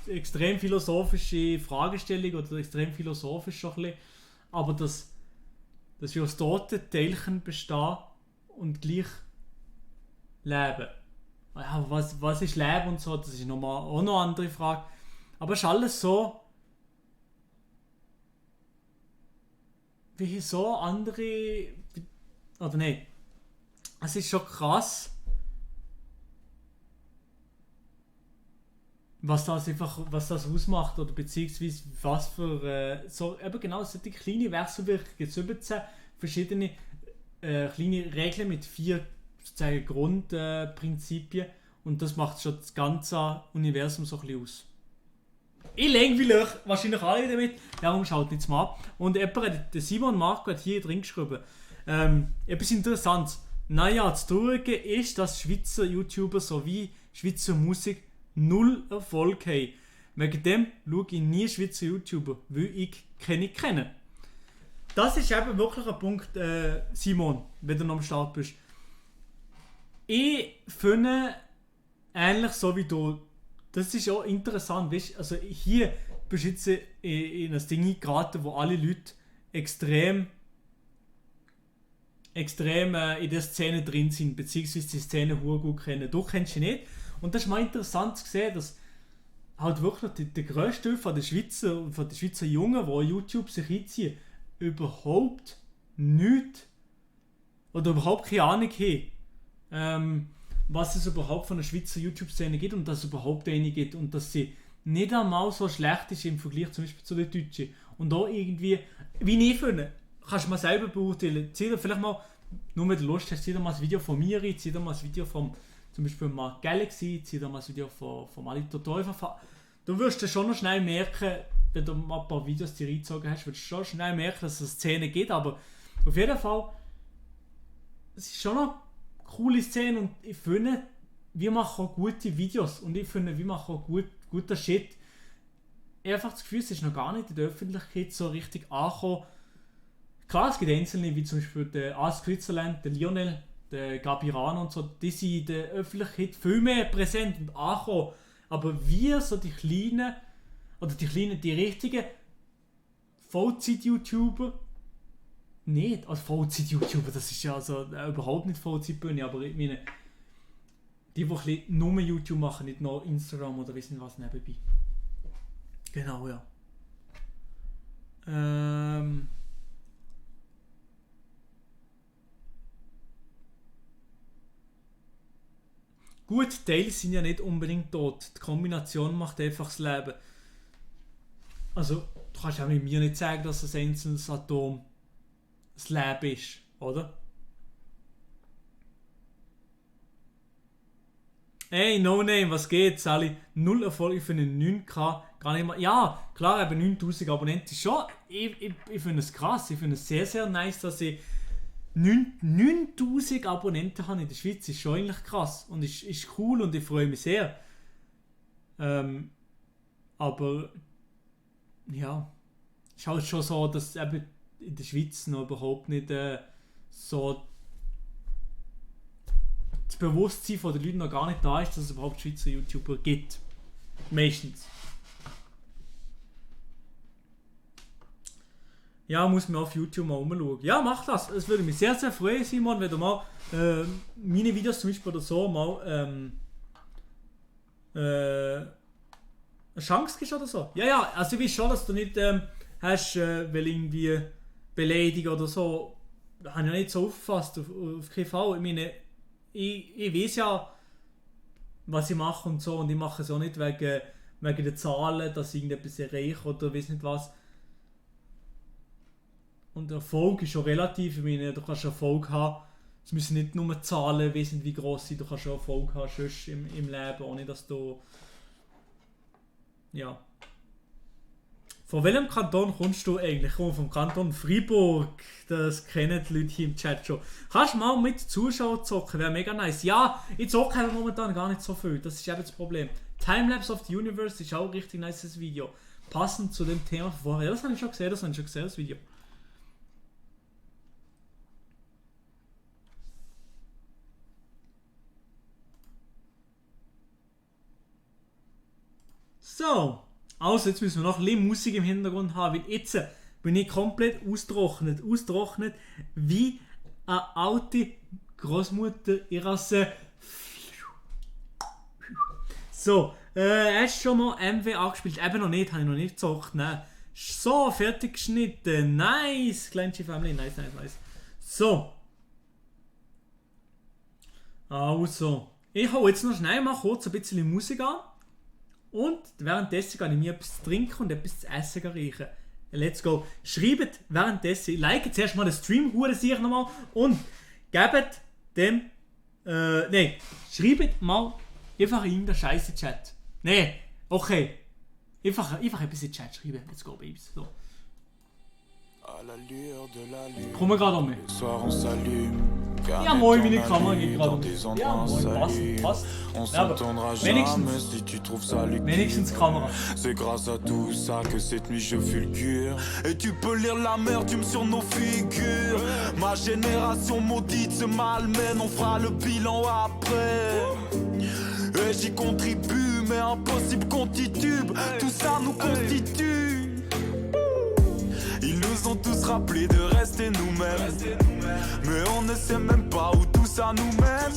extrem philosophische Fragestellung oder extrem philosophisch schon ein bisschen. Aber dass wir aus toten Teilchen bestehen und gleich leben. Ja, was ist Leben und so, das ist auch noch eine andere Frage. Aber es ist alles so, wie so andere, oder nein, es ist schon krass, was das ausmacht oder beziehungsweise was für so eben genau solche kleine Wechselwirkungen, 17 verschiedene kleine Regeln mit 4 sozusagen Grundprinzipien und das macht schon das ganze Universum so ein bisschen aus. Ich langweile euch wahrscheinlich alle damit, darum schaut jetzt mal ab. Und der Simon Marco hat hier drin geschrieben, etwas Interessantes. naja, das Traurige ist, dass Schweizer YouTuber sowie Schweizer Musik null Erfolg haben. Wegen dem schaue ich nie Schweizer YouTuber, weil ich keine kenne. Das ist eben wirklich ein Punkt, Simon, wenn du noch am Start bist. Ich finde, ähnlich so wie du, das ist auch interessant, weißt, also hier bist du jetzt in ein Ding geraten, wo alle Leute extrem in der Szene drin sind, beziehungsweise die Szene gut kennen. Du kennst sie nicht. Und das ist mal interessant zu sehen, dass halt wirklich der grösste Teil von den Schweizer Jungen, die YouTube sich einziehen, überhaupt nichts oder überhaupt keine Ahnung haben, was es überhaupt von der Schweizer YouTube-Szene gibt und dass es überhaupt eine gibt und dass sie nicht einmal so schlecht ist im Vergleich zum Beispiel zu den Deutschen. Und auch irgendwie, wie ich finde, kannst du mal selber beurteilen. Zieh dir vielleicht mal, nur wenn du Lust hast, zieh dir mal ein Video von mir rein, zieh dir mal ein Video vom zum Beispiel Mark Galaxy, zieh dir mal ein Video von Alito Teufel. Du wirst dann schon noch schnell merken, wenn du mal ein paar Videos dir reingezogen hast, wirst du schon schnell merken, dass es eine Szene gibt, aber auf jeden Fall, es ist schon eine coole Szene und ich finde, wir machen auch gute Videos und ich finde, wir machen auch guter Shit. Ich habe einfach das Gefühl, es ist noch gar nicht in der Öffentlichkeit so richtig angekommen. Klar, es gibt Einzelne, wie zum Beispiel der Ask Switzerland, der Lionel, der Gabiran und so, die sind in der Öffentlichkeit viel mehr präsent und angekommen. Aber wir, so die kleinen, die richtigen Vollzeit-YouTuber, nicht. Also Vollzeit-YouTuber, das ist ja also überhaupt nicht Vollzeitbühne, aber ich meine, die ein bisschen nur YouTube machen, nicht noch Instagram oder wissen was nebenbei. Genau, ja. Gut, Teile sind ja nicht unbedingt tot. Die Kombination macht einfach das Leben. Also, du kannst auch mit mir nicht sagen, dass das einzelnes Atom das Leben ist, oder? Hey, No Name, was geht, Sally? Null Erfolg für einen 9K. Gar nicht mal. Ja, klar, eben 9000 Abonnenten schon. Ich finde es krass. Ich finde es sehr, sehr nice, dass ich 9000 Abonnenten habe in der Schweiz. Ist schon eigentlich krass. Und ist cool und ich freue mich sehr. Aber ja, ist halt schon so, dass eben in der Schweiz noch überhaupt nicht so das Bewusstsein der Leute noch gar nicht da ist, dass es überhaupt Schweizer YouTuber gibt. Meistens. Ja, muss man auf YouTube mal umschauen. Ja, mach das. Es würde mich sehr, sehr freuen, Simon, wenn du mal meine Videos zum Beispiel oder so mal eine Chance gibst oder so. Ja, also ich weiß schon, dass du nicht hast, weil irgendwie beleidigen oder so. Das habe ich ja nicht so aufgefasst, auf keinen Fall. Ich meine, ich weiß ja, was ich mache und so, und ich mache es auch nicht wegen der Zahlen, dass ich irgendetwas erreiche oder weiß nicht was. Und Erfolg ist schon relativ. Ich meine, du kannst Erfolg haben. Es müssen nicht nur Zahlen wissen, wie gross sind. Du kannst schon Erfolg haben sonst im Leben, ohne dass du. Ja. Von welchem Kanton kommst du eigentlich? Ich komme vom Kanton Freiburg. Das kennen die Leute hier im Chat schon. Kannst du mal mit Zuschauern zocken? Wäre mega nice. Ja, ich zocke momentan gar nicht so viel. Das ist eben das Problem. Timelapse of the Universe ist auch ein richtig nice Video. Passend zu dem Thema von vorher. Ja, das habe ich schon gesehen, das Video. So, also jetzt müssen wir noch ein bisschen Musik im Hintergrund haben, weil jetzt bin ich komplett austrocknet wie eine alte Großmutter ihres. So, hast du schon mal MW angespielt? Eben noch nicht, habe ich noch nicht gezockt, ne? So, fertig geschnitten, nice, Kleinste Family, nice. So. Also, ich hau jetzt noch schnell mal kurz ein bisschen Musik an. Und währenddessen kann ich mir etwas zu trinken und etwas zu essen reichen. Let's go. Schreibt währenddessen, liked zuerst mal den Stream, sicher nochmal, und gebt dem, schreibt mal einfach in den scheiße Chat. Okay. Einfach etwas in den Chat schreiben. Let's go, Babys. So. À la lueur de la lune, Komm gerade um. le soir on s'allume, Car Ja, moin, meine on Kamera allie geht dans gerade. des Ja, endroits moin, salubres. passt. On Ja, aber s'entendra wenigstens- jamais si tu trouves ça lugubre. Wenigstens Kamera. C'est grâce à tout ça que cette nuit je fulgure. Et tu peux lire l'amertume sur nos figures. Ma génération maudite se malmène, on fera le bilan après. Et j'y contribue, mais impossible qu'on titube. Tout ça nous constitue. Ils nous ont tous rappelé de rester nous-mêmes. Mais on ne sait même pas où tout ça nous mène.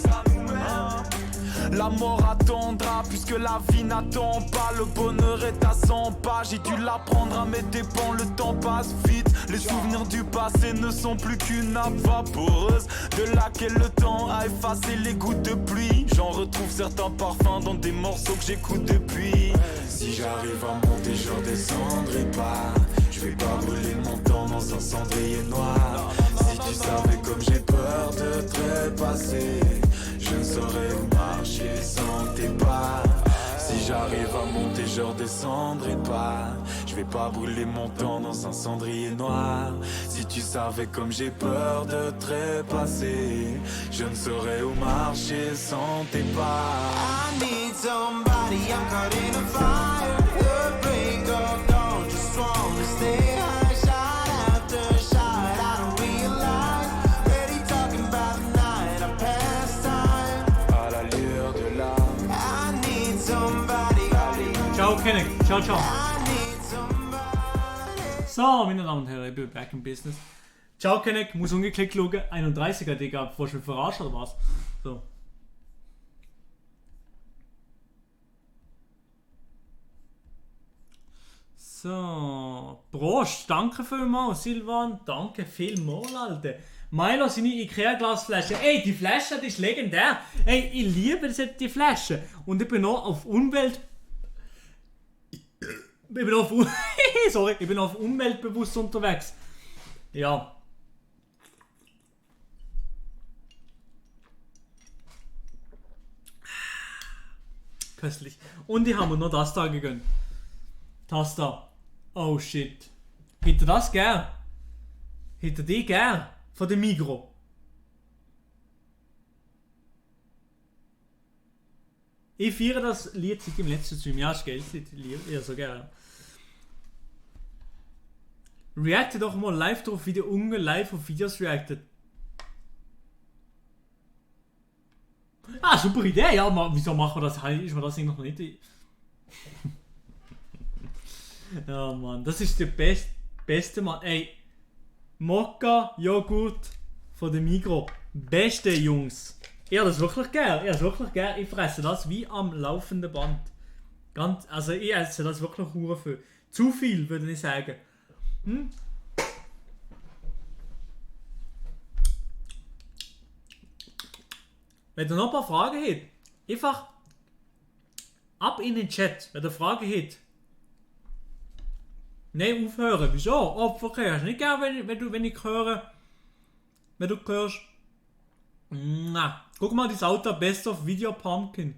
La mort attendra puisque la vie n'attend pas. Le bonheur est à 100 pas. J'ai dû l'apprendre à mes dépens. Le temps passe vite. Les souvenirs du passé ne sont plus qu'une nappe vaporeuse de laquelle le temps a effacé les gouttes de pluie. J'en retrouve certains parfums dans des morceaux que j'écoute depuis. Si j'arrive à monter, je redescendrai pas. Je vais pas brûler mon temps dans un cendrier noir. Si tu savais comme j'ai peur de trépasser, je ne saurais où marcher sans tes pas. Si j'arrive à monter, je redescendrai pas. Je vais pas brûler mon temps dans un cendrier noir. Si tu savais comme j'ai peur de trépasser, je ne saurais où marcher sans tes pas. I need somebody, I'm caught in a fire. The break of dawn, just wanna stay high. Shot after shot, I don't realize. Already talking about the night, I pass time. À la lueur de la I need somebody, Ciao, Kenny. Ciao, ciao. I need somebody. So, meine Damen und Herren, ich bin back in business. Ciao, Kenny. Muss ungeklickt schauen. 31er, Digga. Bevor du verarscht oder was? So. So, Prost, danke vielmals, Silvan, danke vielmals, Alter. Milo, seine Ikea-Glasflasche, ey, die Flasche, die ist legendär. Ey, ich liebe die Flasche. Und ich bin noch auf Umwelt... Sorry, ich bin auf umweltbewusst unterwegs. Ja. Köstlich. Und ich habe mir noch das da gegönnt. Das da. Oh shit. Hätte das gern? Hätte die gern? Von dem Migros. Ich feiere das Lied seit dem letzten Stream. Ja, ist geil. Ich liebe ja so gerne. Reacte doch mal live drauf, wie der Unge live auf Videos reactet. Ah, super Idee. Ja, wieso machen wir das? Ist mir das eigentlich noch nicht... Ja, Mann, das ist der beste Mann. Ey, Mokka Joghurt von der Migros. Beste Jungs. Ja, das ist wirklich geil. Ja, das ist wirklich geil. Ich fresse das wie am laufenden Band. Also ich esse das wirklich hure viel. Zu viel, würde ich sagen. Wenn ihr noch ein paar Fragen habt, einfach ab in den Chat, wenn ihr Fragen habt. Nein, aufhören. Wieso? Opfer hast du nicht gern, wenn ich höre. Wenn du hörst. Na, guck mal das Auto Best of Video Pumpkin.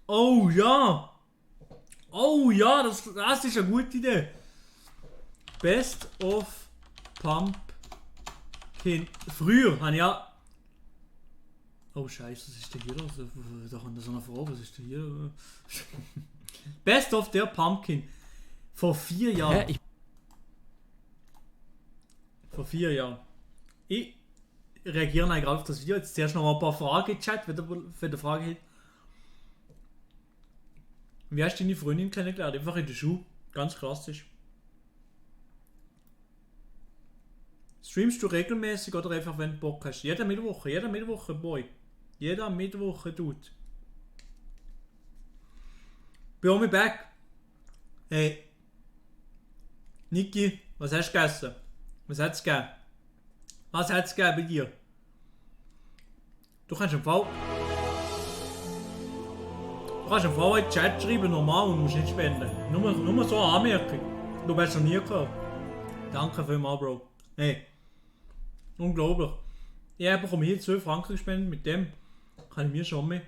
Oh ja! Oh ja, das ist eine gute Idee. Best of Pumpkin. Früher habe ich ja. Oh Scheiße, was ist denn hier los? Da kommt so eine Frau, was ist denn hier? Best of der Pumpkin. Vor 4 Jahren. Vor 4 Jahren. Ich reagiere eigentlich auf das Video. Jetzt zuerst noch mal ein paar Fragen im Chat, wenn ihr Fragen habt. Wie hast du deine Freundin kennengelernt? Einfach in der Schule. Ganz klassisch. Streamst du regelmäßig oder einfach wenn du Bock hast? Jede Mittwoche, Boy. Jeder Mittwoch, Dude. Be me back. Hey. Niki, was hast du gegessen? Was hat's gegeben? Was hat's gegeben bei dir? Du kannst im Fall in den Chat schreiben, normal, und musst nicht spenden. Nur so eine Anmerkung. Du hast noch nie gehört. Danke vielmals, Bro. Hey. Unglaublich. Ich bekomme hier 12 Franken gespendet, mit dem kann ich mir schon mal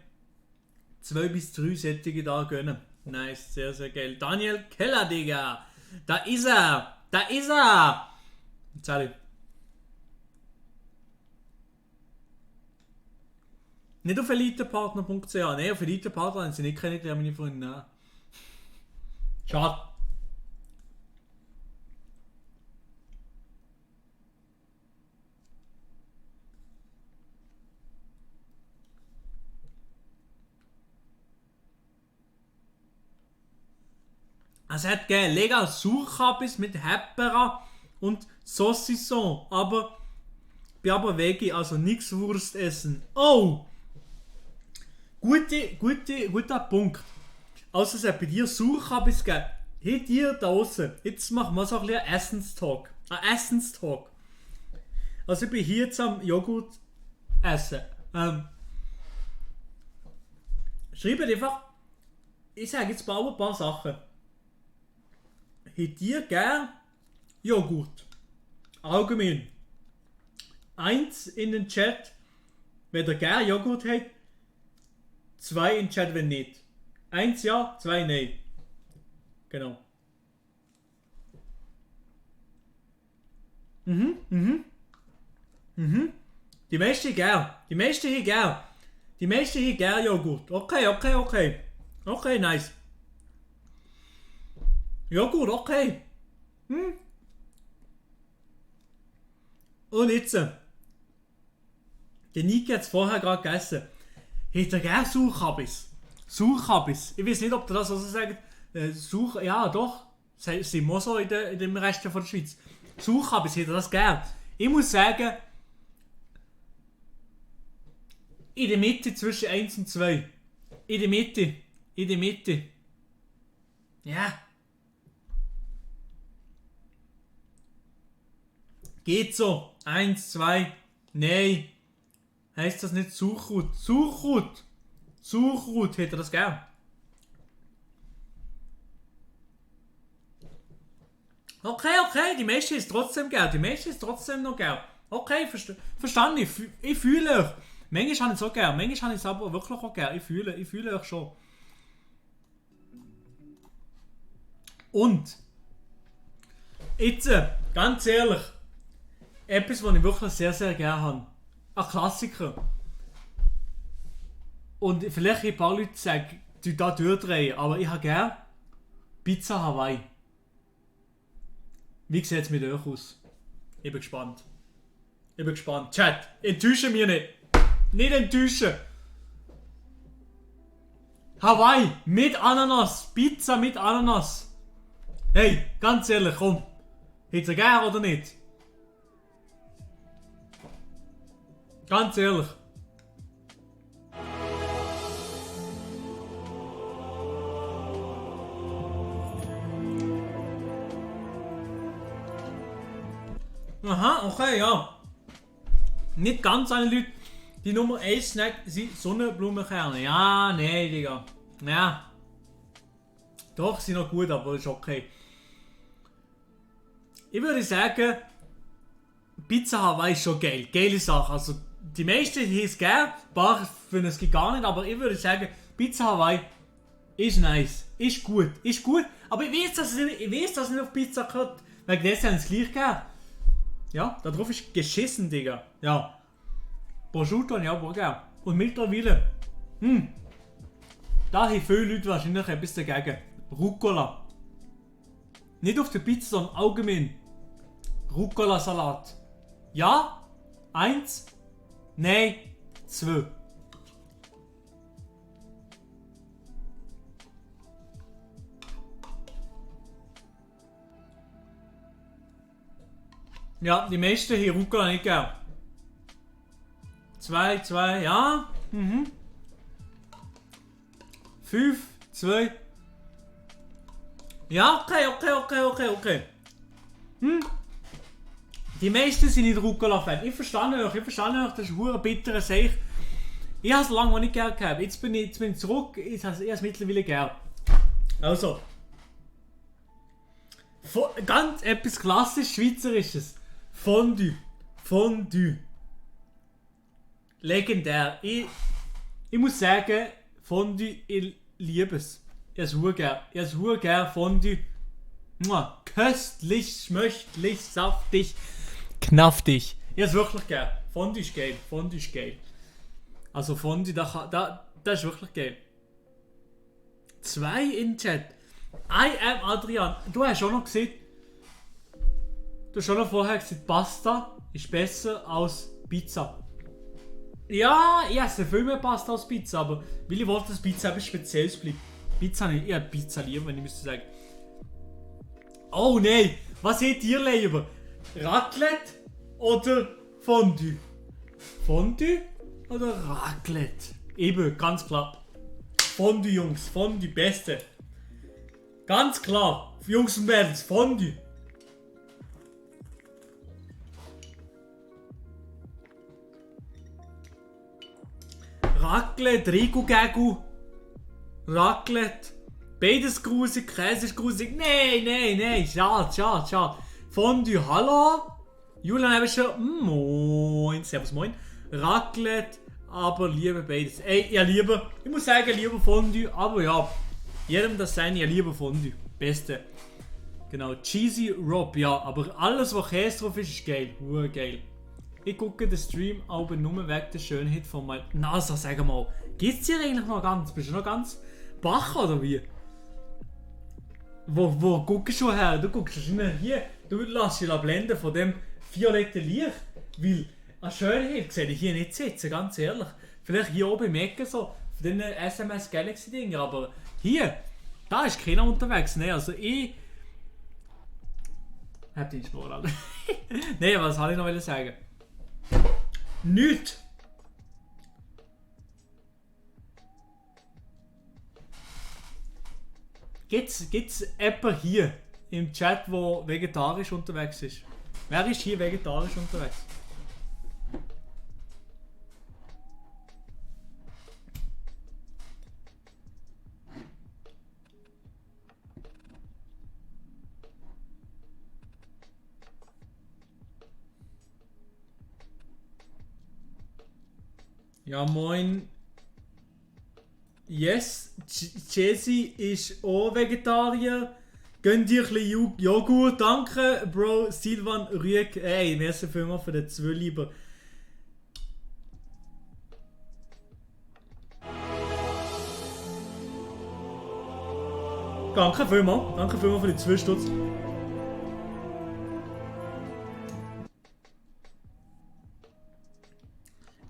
2 bis 3 Sättige da gönnen. Nice, sehr, sehr geil. Daniel Keller, Digga. Da ist er. Da ist er. Sally. Nicht auf elitepartner.ch. Nein, auf Elitepartner haben sie nicht kennengelernt, meine Freunde. Schade. Es hat gegeben lecker Sauerkabis mit Hepera und Saucisson, aber ich bin aber Veggie, also nichts Wurst essen. Oh! Guter Punkt. Also es hat bei dir Sauerkabis gegeben. Hey dir da draußen, jetzt machen wir so ein bisschen Essenstalk. Ein Essenstalk. Also ich bin hier jetzt am Joghurt essen. Schreibt einfach, ich sage jetzt mal ein paar Sachen. Hättet ihr gern Joghurt? Allgemein. 1 in den Chat, wenn ihr gern Joghurt habt. 2 in den Chat, wenn nicht. 1 ja, 2 nein. Genau. Die meisten gern. Die meisten hier gern. Die meisten hier gern Joghurt. Okay. Okay, nice. Joghurt, okay. Und jetzt. Der Niki hat es vorher gerade gegessen. Hätte er gerne Sauerkabis? Sauerkabis. Ich weiß nicht, ob ihr das also sagt. Ja, doch. Das sind wir so in dem Rest von der Schweiz. Sauerkabis, hätte er das gerne? Ich muss sagen, in der Mitte zwischen 1 und 2. In der Mitte. Ja. Geht so. 1, 2. Nein. Heißt das nicht Sauerkraut? Sauerkraut hätte er das gern. Okay. Die meisten ist trotzdem gern. Die meisten ist trotzdem noch gern. Okay, verstanden. Ich fühle euch. Manchmal habe ich es auch gern. Manchmal habe ich es aber wirklich auch gern. Ich fühle euch schon. Und jetzt, ganz ehrlich, etwas, was ich wirklich sehr, sehr gerne habe. Ein Klassiker. Und vielleicht ein paar Leute sagen, die da durchdrehen, aber ich habe gerne Pizza Hawaii. Wie sieht es mit euch aus? Ich bin gespannt. Chat, enttäusche mich nicht. Nicht enttäuschen. Hawaii mit Ananas. Pizza mit Ananas. Hey, ganz ehrlich, komm. Hättest du gern oder nicht? Ganz ehrlich. Aha, okay, ja. Nicht ganz alle Leute. Die Nummer 1 Snack sind Sonnenblumenkerne. Ja, nee, Digga. Ja. Doch, sind noch gut, aber ist okay. Ich würde sagen, Pizza Hawaii ist schon geil. Geile Sache. Also, die meisten hier ist geil, ein paar finden es gar nicht, aber ich würde sagen, Pizza Hawaii ist nice. Ist gut. Aber ich weiß, dass es nicht auf Pizza gehört. Wegen dessen haben es gleich gegeben. Ja, da drauf ist geschissen, Digga. Ja. Prosciutto, ja, aber gell. Und mittlerweile, da haben viele Leute wahrscheinlich etwas dagegen. Rucola. Nicht auf der Pizza, sondern allgemein. Rucola-Salat. Ja? 1? Nein? 2. Ja, die meisten hier Rucola nicht gern. 2, ja. 5, 2. Ja, okay. Die meisten sind nicht Rucola-Fan. Ich verstehe euch, das ist ein bitterer Seich. Ich habe es lange noch nicht gern gehabt. Jetzt bin ich zurück, ich habe es mittlerweile gern. Also. Ganz etwas klassisch Schweizerisches. Fondue. Legendär. Ich muss sagen, Fondue, ich liebe es. Ich habe es gern. Fondue. Mua. Köstlich, schmöchtlich, saftig, knaftig. Ich habe es wirklich gern. Fondue ist geil. Also Fondue, das ist wirklich geil. 2 in Chat. I am Adrian. Du hast schon noch gesehen, du hast schon noch vorher gesagt, Pasta ist besser als Pizza. Ja, ich esse viel mehr Pasta als Pizza, aber weil ich wollte, dass Pizza etwas Spezielles bleibt. Pizza nicht, ich habe Pizza lieber, wenn ich müsste sagen. Oh nein, was seht ihr lieber? Raclette oder Fondue? Fondue oder Raclette? Eben, ganz klar. Fondue, Jungs, Fondue, beste. Ganz klar, Jungs und Mädels, Fondue. Raclette, Rigu-Gagu, Raclette, beides grusig, Käse ist grusig. Nein, schade. Fondue, hallo? Julian habe ich schon, moin, servus moin. Raclette, aber lieber beides. Ey, ich muss sagen, lieber Fondue, aber ja, jedem das sein, ja lieber Fondue. Beste. Genau, Cheesy Rob, ja, aber alles was Käse drauf ist geil, geil. Ich gucke den Stream aber nur wegen der Schönheit von meinem NASA, sag mal. Geht's dir eigentlich noch ganz? Bist du noch ganz Bach oder wie? Wo guckst du her? Du guckst wahrscheinlich hier. Du lässt dich blenden von dem violetten Licht. Weil an Schönheit sehe ich hier nicht sitzen, ganz ehrlich. Vielleicht hier oben im Ecken so, von den SMS Galaxy Dinger, aber hier, da ist keiner unterwegs. Ne? Also ich... Hab den Schnurr, Alter. Ne, was soll ich noch sagen? Nicht! Gibt's jemanden hier im Chat, der vegetarisch unterwegs ist? Wer ist hier vegetarisch unterwegs? Ja, moin. Yes, Jesse ist auch Vegetarier. Gönn dir ein bisschen Joghurt. Danke, Bro. Silvan Rüeg. Ey, merci vielmals für den 2 lieber. Danke vielmals für die 2 Stutz.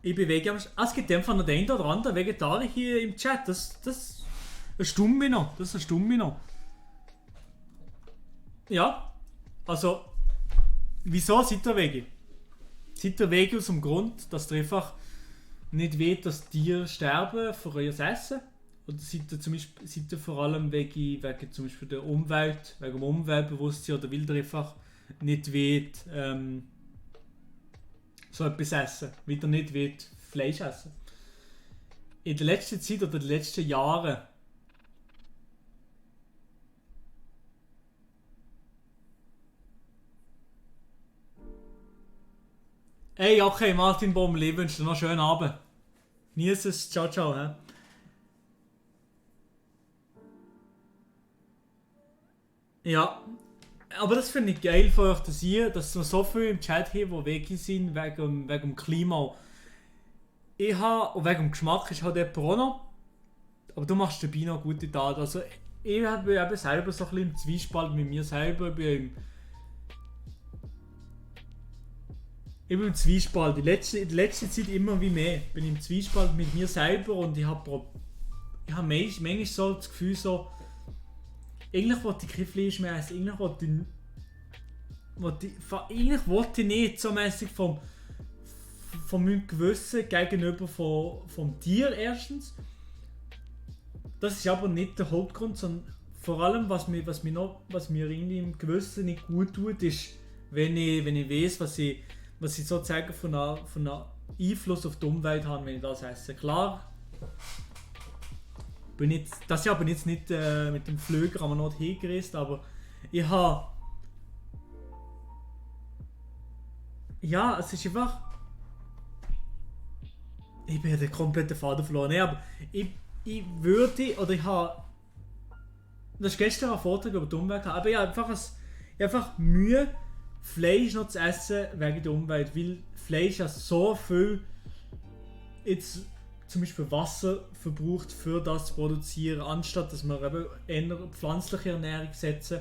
Ich bewege mich. Es gibt einfach noch den oder anderen Vegetarier hier im Chat. Das erstaunt mich noch. Ja. Also, wieso seid ihr Veggie? Seid ihr Veggie aus dem Grund, dass ihr einfach nicht wollt, dass Tiere sterben für euer Essen? Oder seid ihr vor allem Veggie wegen zum Beispiel der Umwelt, wegen dem Umweltbewusstsein, oder weil ihr einfach nicht wollt, so etwas essen, weil ihr nicht wollt, Fleisch essen? In der letzten Zeit oder den letzten Jahren Hey, okay, Martin Bommel, ich wünsche dir noch einen schönen Abend. Genieß es, ciao, hä? Ja, aber das finde ich geil von euch, dass wir so viele im Chat haben, die Veggie sind wegen dem Klima. Ich habe, und wegen dem Geschmack ist halt jemand auch noch, aber du machst dabei noch gute Tat. Also ich bin eben selber so ein bisschen im Zwiespalt mit mir selber. Ich bin im Zwiespalt. In letzter Zeit immer wie mehr. Ich bin im Zwiespalt mit mir selber und ich habe manchmal so das Gefühl, so, eigentlich wollte ich kein Fleisch mehr essen. Eigentlich wollte ich nicht so mäßig von meinem Gewissen gegenüber vom Tier erstens. Das ist aber nicht der Hauptgrund, sondern vor allem, was mir irgendwie im Gewissen nicht gut tut, ist, wenn ich weiß, was ich sozusagen von einem Einfluss auf die Umwelt habe, wenn ich das esse. Klar, das ist aber jetzt nicht mit dem Flüger am Nord hingereist, aber ich habe... Ja, es ist einfach... Ich bin den kompletten Faden verloren. Nee, aber ich würde, oder ich habe... Das ist gestern ein Vortrag über die Umwelt, aber ich habe einfach Mühe, Fleisch noch zu essen wegen der Umwelt, weil Fleisch hat so viel jetzt zum Beispiel Wasser verbraucht, für das zu produzieren, anstatt dass wir eben eher pflanzliche Ernährung setzen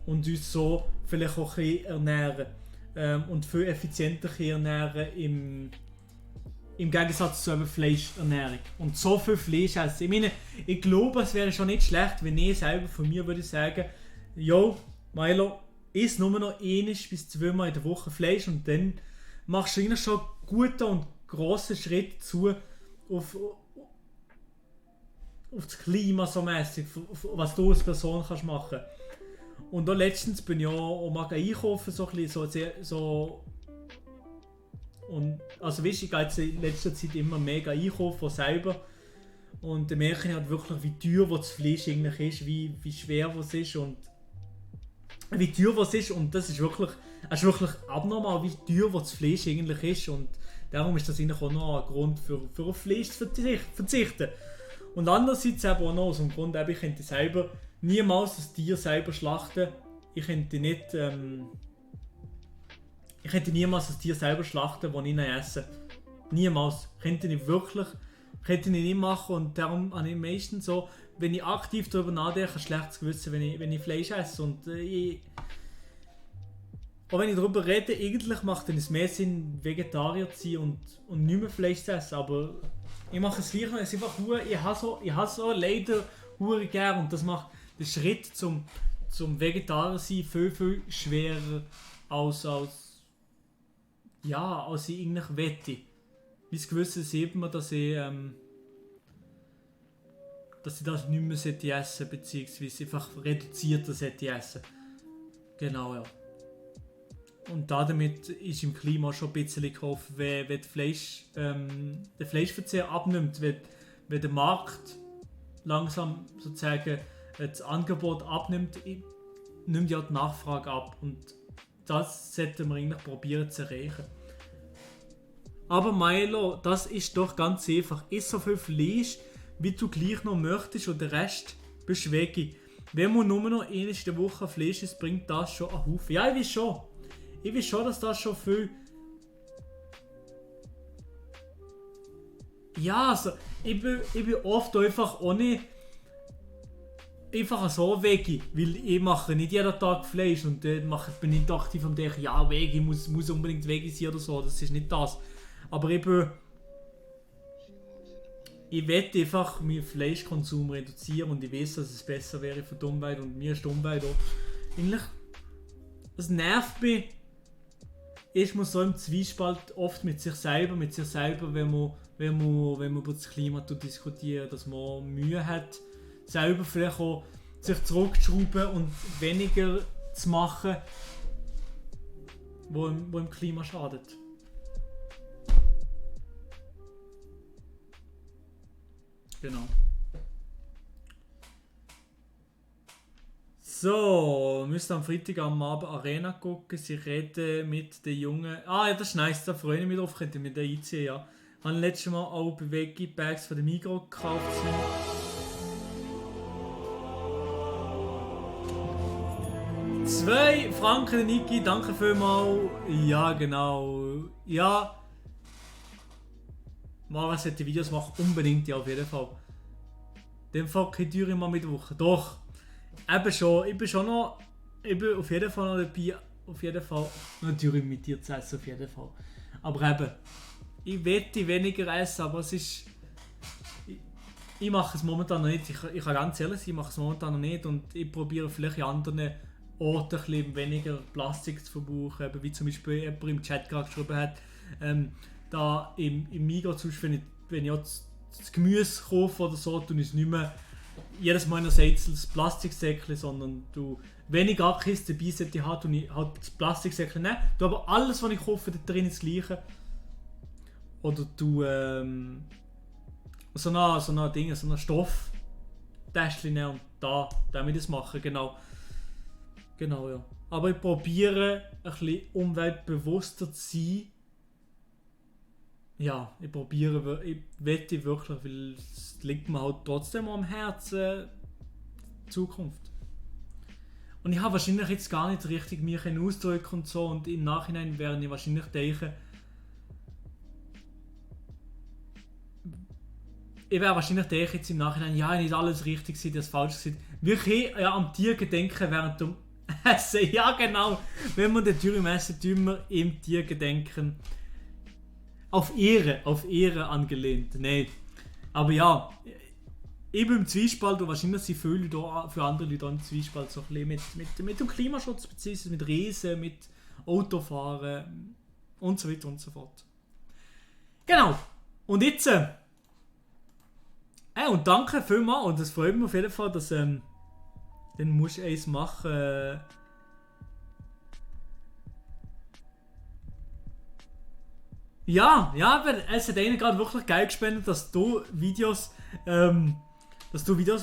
und uns so vielleicht auch ein bisschen ernähren und viel effizienter ernähren im Gegensatz zu einer Fleischernährung. Und so viel Fleisch essen. Ich meine, ich glaube, es wäre schon nicht schlecht, wenn ich selber von mir würde sagen, yo, Milo, iss nur noch 1 bis 2 Mal in der Woche Fleisch und dann machst du eigentlich schon guten und grossen Schritt zu auf das Klima so mäßig, was du als Person kannst machen. Und auch letztens bin ich auch mal einkaufen, so ein bisschen, so und also weißt, ich gehe jetzt in letzter Zeit immer mega einkaufen selber und dann merke ich halt wirklich, wie teuer das Fleisch eigentlich ist, wie schwer es ist und wie teuer es ist und das ist wirklich abnormal, wie teuer das Fleisch eigentlich ist und darum ist das eigentlich auch noch ein Grund für auf Fleisch zu verzichten. Und andererseits eben auch noch aus dem Grund, ich könnte selber niemals das Tier selber schlachten. Ich könnte niemals das Tier selber schlachten, das ich nicht esse. Niemals. Könnte ich nicht machen und darum habe ich meistens so, wenn ich aktiv darüber nachdenke, ein schlechtes Gewissen, wenn ich Fleisch esse. Und auch wenn ich darüber rede, eigentlich macht es mehr Sinn, Vegetarier zu sein und nicht mehr Fleisch zu essen. Aber ich mache es gleich noch. Es ist einfach ich habe so leider hure gern und das macht den Schritt zum Vegetarier sein viel, viel schwerer als ich eigentlich wette. Mein Gewissen sieht man, dass ich das nicht mehr essen sollte, beziehungsweise einfach reduzierter essen. Genau, ja. Und damit ist im Klima schon ein bisschen geholfen, wenn der Fleischverzehr abnimmt, wenn der Markt langsam sozusagen das Angebot abnimmt, nimmt ja die Nachfrage ab. Und das sollten wir eigentlich probieren zu erreichen. Aber Milo, das ist doch ganz einfach. Iss so viel Fleisch, wie du gleich noch möchtest und der Rest bist du weg. Wenn man nur noch 1 in der Woche Fleisch isst, bringt das schon einen Haufen. Ja, ich weiß schon. Ich weiß schon, dass das schon viel... Ja, also, ich bin oft einfach ohne... Einfach so Veggie, weil ich mache nicht jeden Tag Fleisch und dann bin ich aktiv und denke, ja, Veggie muss unbedingt Veggie sein oder so, das ist nicht das. Aber ich will einfach meinen Fleischkonsum reduzieren und ich weiß, dass es besser wäre für die Umwelt und mir ist die Umwelt auch. Eigentlich, das nervt mich, ist man so im Zwiespalt oft mit sich selber, wenn man über das Klima diskutiert, dass man Mühe hat, selber vielleicht auch sich zurückzuschrauben und weniger zu machen, wo im Klima schadet. Genau. So, wir müssen am Freitag am Abend Arena gucken. Sie reden mit den Jungen. Ah ja, das ist nice, da freue ich mich drauf. Könnt ihr mir da einziehen, ja. Ich habe letztes Mal auch bei Veggie Bags von der Migros gekauft. 2 Franken, Niki, danke vielmals. Ja, genau. Ja. Mara sollte Videos machen, unbedingt, ja, auf jeden Fall. Dem Fall keine Tür immer mit Woche. Doch. Eben schon. Ich bin auf jeden Fall noch dabei. Auf jeden Fall. Natürlich mit dir zu essen, auf jeden Fall. Aber eben. Ich wette weniger essen, aber es ist... Ich mache es momentan noch nicht. Ich kann ganz ehrlich sein, ich mache es momentan noch nicht. Und ich probiere vielleicht in anderen Orten ein bisschen weniger Plastik zu verbrauchen. Eben wie zum Beispiel jemand im Chat gerade geschrieben hat. Da im Migros, wenn ich auch das Gemüse kaufe oder so, tue ich es nicht mehr jedes Mal in das Plastiksäckchen, sondern wenn ich gar keins dabei sollte haben, tue ich halt das Plastiksäckchen nehmen. Aber alles, was ich kaufe, da drin ist das Gleiche. Oder du so ein Stofftäschchen nehmen und damit das machen, genau. Genau, ja. Aber ich probiere ein bisschen umweltbewusster zu sein. Ja, ich wette wirklich, weil es liegt mir halt trotzdem am Herzen, die Zukunft. Und ich habe wahrscheinlich jetzt gar nicht richtig mich ausdrücken und so, und im Nachhinein werde ich wahrscheinlich denken, ich wäre wahrscheinlich der jetzt im Nachhinein, ja, nicht alles richtig gewesen, das falsch gewesen. Wir können ja am Tier gedenken während dem Essen. Ja, genau. Wenn man den Tier im Essen, tun wir im Tier gedenken. Auf Ehre angelehnt. Nein. Aber ja, ich bin im Zwiespalt und wahrscheinlich sind viele Leute für andere Leute auch im Zwiespalt so ein bisschen mit dem Klimaschutz, beziehungsweise mit Reisen, mit Autofahren und so weiter und so fort. Genau. Und jetzt und danke vielmals und das freut mich auf jeden Fall, dass dann musst du eins machen. Ja, aber es hat ihnen gerade wirklich geil gespendet, dass du Videos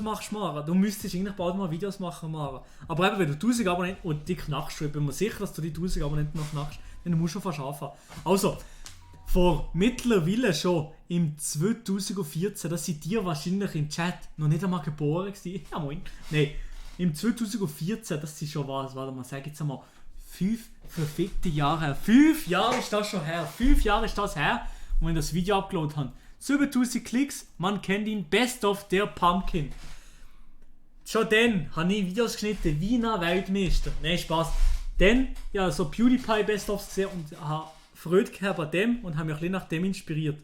machst, Mara. Du müsstest eigentlich bald mal Videos machen, Mara. Aber eben, wenn du 1000 Abonnenten und die knackst, ich bin mir sicher, dass du die 1000 Abonnenten noch knackst, dann musst du fast anfangen. Also, vor mittlerweile schon im 2014, das sind die wahrscheinlich im Chat noch nicht einmal geboren gewesen. Ja, moin. Nein, im 2014, das ist schon was, warte mal, sag jetzt einmal, 5 verfickte Jahre her. 5 Jahre ist das schon her. 5 Jahre ist das her, wo ich das Video abgeladen habe. 7000 Klicks, man kennt ihn, Best of der Pumpkin. Schon dann habe ich Videos geschnitten, Wiener Weltmeister. Nein, Spaß. Dann, ja, so PewDiePie Best ofs gesehen und habe Freude gehabt an dem und habe mich ein bisschen nach dem inspiriert.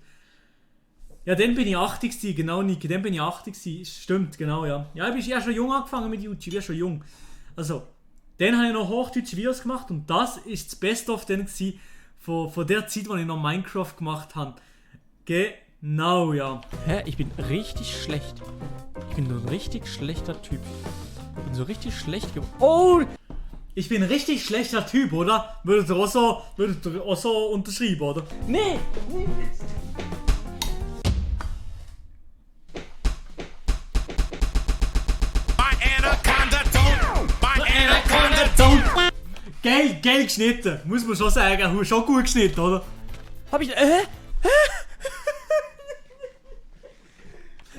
Ja, dann bin ich 80 gewesen, genau, Niki, dann bin ich 80 gewesen. Stimmt, genau, ja. Ja, ich bin ja schon jung angefangen mit YouTube, ich bin schon jung. Also, dann habe ich noch hochdeutsche Videos gemacht und das ist das Best of dann gewesen von der Zeit, wo ich noch Minecraft gemacht habe. Genau, ja. Hä? Ich bin richtig schlecht. Ich bin so ein richtig schlechter Typ. Ich bin so richtig schlecht geworden. Oh! Ich bin ein richtig schlechter Typ, oder? Würdet ihr auch so unterschreiben, oder? Nee! Geil geschnitten, muss man schon sagen. Schon gut geschnitten, oder? Hab ich.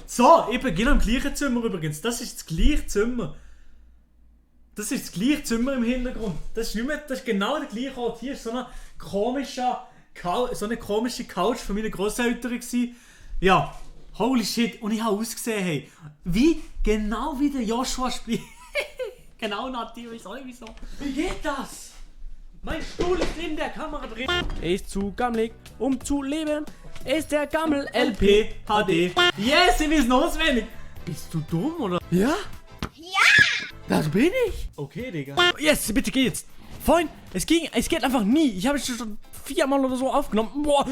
So, ich bin genau im gleichen Zimmer übrigens. Das ist das gleiche Zimmer. Das ist das gleiche Zimmer im Hintergrund. Das ist genau der gleiche Ort. Hier ist so eine komische Couch von meinen Grosseltern gewesen. Ja, holy shit. Und ich habe ausgesehen, hey, genau wie der Joshua spielt. Genau, Nati, ich weiß auch nicht wieso. Wie geht das? Mein Stuhl ist in der Kamera drin. Er ist zu gammelig, um zu leben. Er ist der Gammel LP HD. Yes, ich weiß noch auswendig. Bist du dumm, oder? Ja? Ja! Das bin ich. Okay, Digga. Yes, bitte geh jetzt. Vorhin, es geht einfach nie. Ich habe es schon 4-mal oder so aufgenommen. Boah,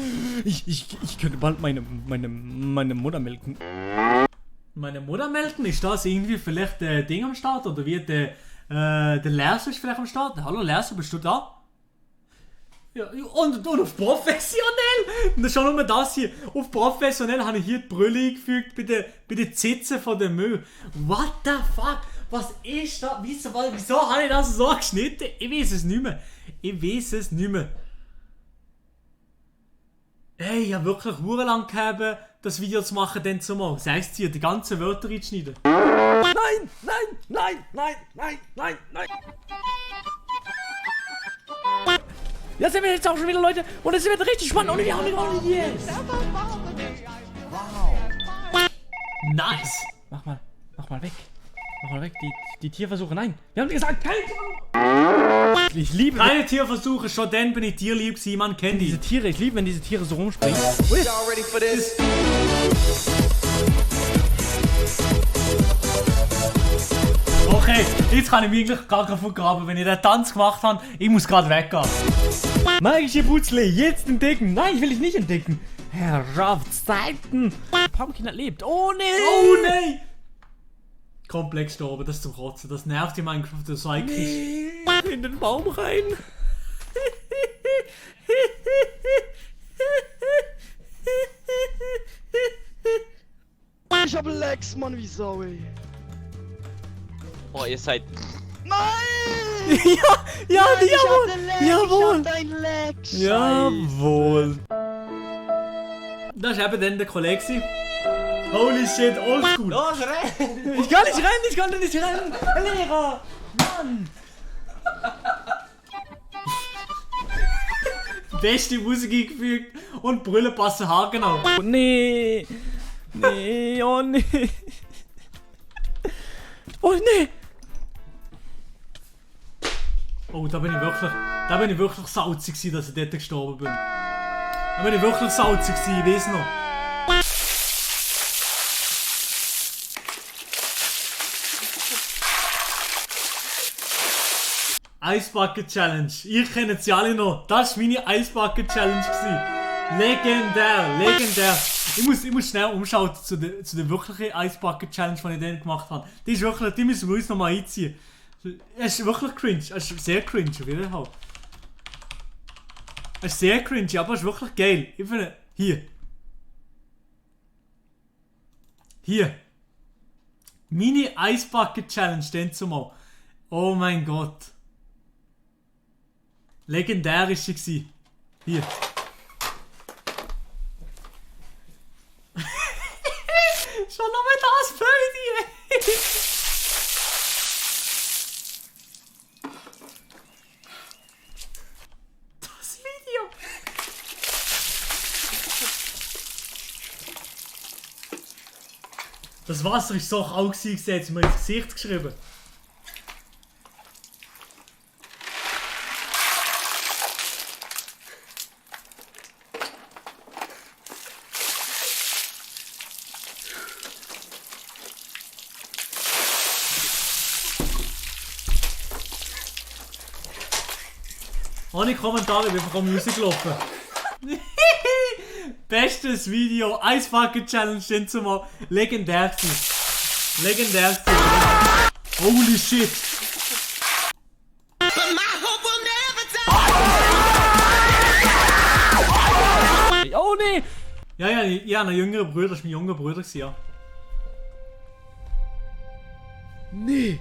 ich könnte bald meine Mutter melken. Meine Mutter melden? Ist das irgendwie vielleicht ein Ding am Start? Oder wie der Lerser ist vielleicht am Start? Hallo Lerser, bist du da? Ja, und auf professionell! Und schon nur das hier. Auf professionell habe ich hier die Brille eingefügt bei den Zitzen von der Müll. What the fuck? Was ist da? Wieso habe ich das so geschnitten? Ich weiß es nicht mehr. Ey, ich habe wirklich hure lang gehabt, das Video zu machen, dann zumal. Sagst du dir, die ganzen Wörter reinschneiden? Nein! Ja, sind wir jetzt auch schon wieder, Leute. Und es wird richtig spannend. Und wir haben ihn auch nicht jetzt. Wow. Nice. Mach mal weg. Die Tierversuche. Nein. Wir haben gesagt, keine Tierversuche. Ich liebe keine Tierversuche. Schon dann bin ich tierlieb gewesen. Man kennt diese Tiere. Ich liebe, wenn diese Tiere so rumspringen. Y'all ready for this? Okay, jetzt kann ich mich eigentlich gar keinen vergraben, wenn ich den Tanz gemacht habe. Ich muss gerade weggehen. Magische Putzle, jetzt entdecken. Nein, ich will dich nicht entdecken. Herrschaftszeiten. Pumpkin hat lebt. Oh nee. Oh nee. Komplett gestorben, das ist zum Kotzen. Das nervt die Minecraft so eigentlich. Nee, in den Baum rein. Ich hab Lex, Mann, wie Sau, ey. Oh, ihr seid... Nein! Ja, Nein, jawohl! Ich hab dein Lex! Jawohl! Das war eben dann der Kollege. Holy shit, oldschool! Los, renn! Ich kann nicht rennen! Lehrer! Mann! Beste Musik eingefügt und Brille passen haargenau. Nee, nee, oh nee. Oh nee. Oh, da bin ich wirklich salzig gewesen, dass ich dort gestorben bin. Da bin ich wirklich salzig gewesen, ich weiß noch. Ice Bucket Challenge. Ihr kennt sie alle noch. Das war meine Ice Bucket Challenge gewesen. Legendär. Ich muss schnell umschalten zu der wirklichen Ice Bucket Challenge, die ich dann gemacht habe. Die müssen wir uns noch mal einziehen. Es ist wirklich cringe. Es ist sehr cringe auf jeden Fall. Es ist sehr cringe, aber es ist wirklich geil. Ich finde, hier. Meine Ice Bucket Challenge, den zumal. Oh mein Gott. Legendär ist sie gewesen. Hier. Schon nochmal das Bild hier. Das Video. Das Wasser ist so kalt gewesen, sie hat mir ins Gesicht geschrieben. Ohne Kommentare, ich bin einfach rausgelaufen. Bestes Video, Ice Bucket Challenge, den zumal. Legendär gewesen. Holy shit. Oh nee. Ja, ein jüngerer Bruder, das war mein junger Bruder gewesen, ja. Nee.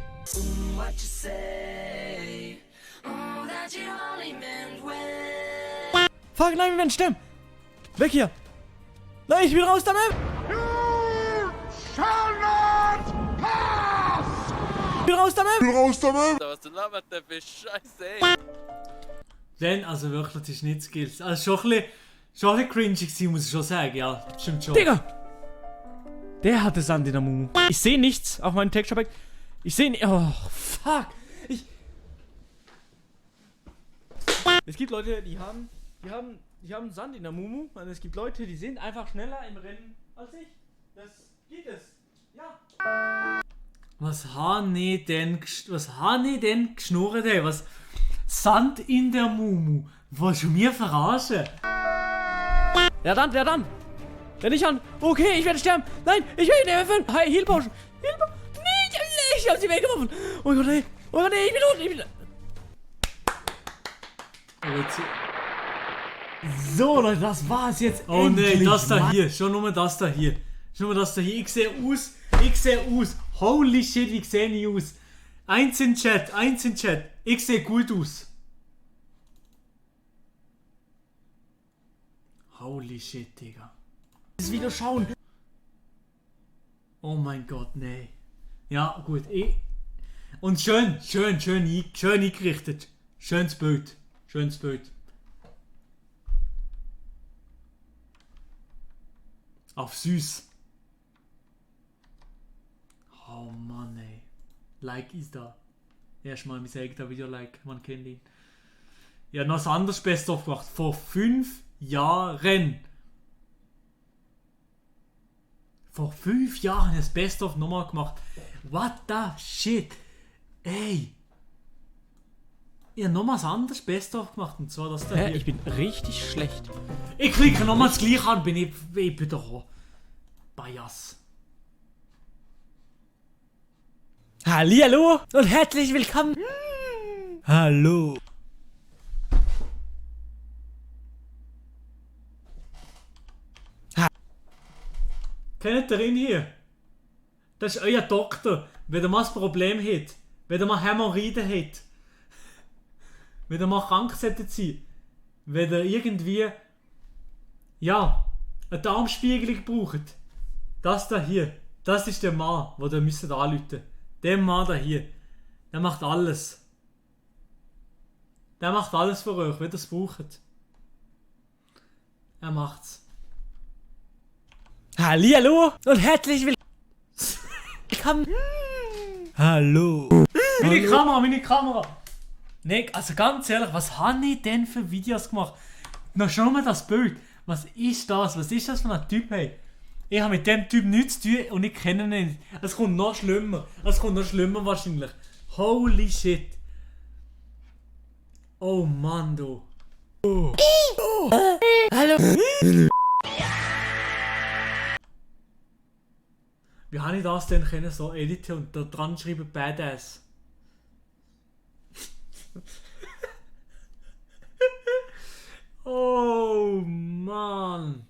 Fuck, nein, wir werden sterben. Weg hier. Nein, ich will raus damit. Ich will raus damit. Was du labert, der bist scheiße, ey. Dann, also wirklich, das ist nicht Skills. Also schon ein bisschen cringy gewesen, muss ich schon sagen, ja. Stimmt schon. Digga. Der hatte Sand in der Mumu. Ich sehe nichts auf meinem Texture Pack. Ich sehe nicht. Oh, fuck. Es gibt Leute, die haben Sand in der Mumu. Und es gibt Leute, die sind einfach schneller im Rennen als ich. Das geht es. Ja. Was habe ich denn geschnurrt, ey? Was? Sand in der Mumu? Willst du mir verarschen? Wer dann? Wer nicht an? Okay, ich werde sterben. Nein, ich will ihn nicht öffnen. Hi, Heal Potion. Nee, ich hab sie weggeworfen. Oh Gott, nee, ich bin tot. So, Leute, das war's jetzt. Oh nee, das da hier. Schon nur das da hier. Ich sehe aus. Holy shit, wie sehe ich aus? Eins in Chat. Ich sehe gut aus. Holy shit, Digga. Das Video schauen. Oh mein Gott, nee. Ja, gut. Und schön eingerichtet. Schönes Bild. Auf süß. Oh Mann, ey. Like ist da. Erstmal mein eigenes Video like, man kennt ihn. Ja, noch ein anderes Best-of gemacht. Vor 5 Jahren. Vor 5 Jahren habe ich das Best-of nochmal gemacht. What the shit? Ey. Ich habe nochmal ein anderes Best-of gemacht. Und zwar das da hier. Ich bin richtig schlecht. Ich klicke nochmal das gleiche an, bin ich wieder Bias. Hallihallo und herzlich willkommen. Hallo. Kennt ihr ihn hier? Das ist euer Doktor, wenn ihr mal ein Problem habt, wenn ihr mal Hämorrhoiden habt, wenn ihr mal krank solltet sein, wenn ihr irgendwie, ja, eine Darmspiegelung braucht. Das da hier, das ist der Mann, den ihr müsst anrufen. Der Mann da hier, der macht alles. Der macht alles für euch, wenn ihr es braucht. Er macht's. Hallihallo und herzlich willkommen. Hallo. Meine Kamera. Nick, also ganz ehrlich, was habe ich denn für Videos gemacht? Na, schau mal das Bild. Was ist das? Was ist das für ein Typ, hey? Ich habe mit dem Typ nichts zu tun und ich kenne ihn nicht. Es kommt noch schlimmer. Es kommt noch schlimmer wahrscheinlich. Holy shit. Oh Mann, du. Hallo. Wie habe ich das denn können so editen und da dran schreiben Badass? Oh Mann.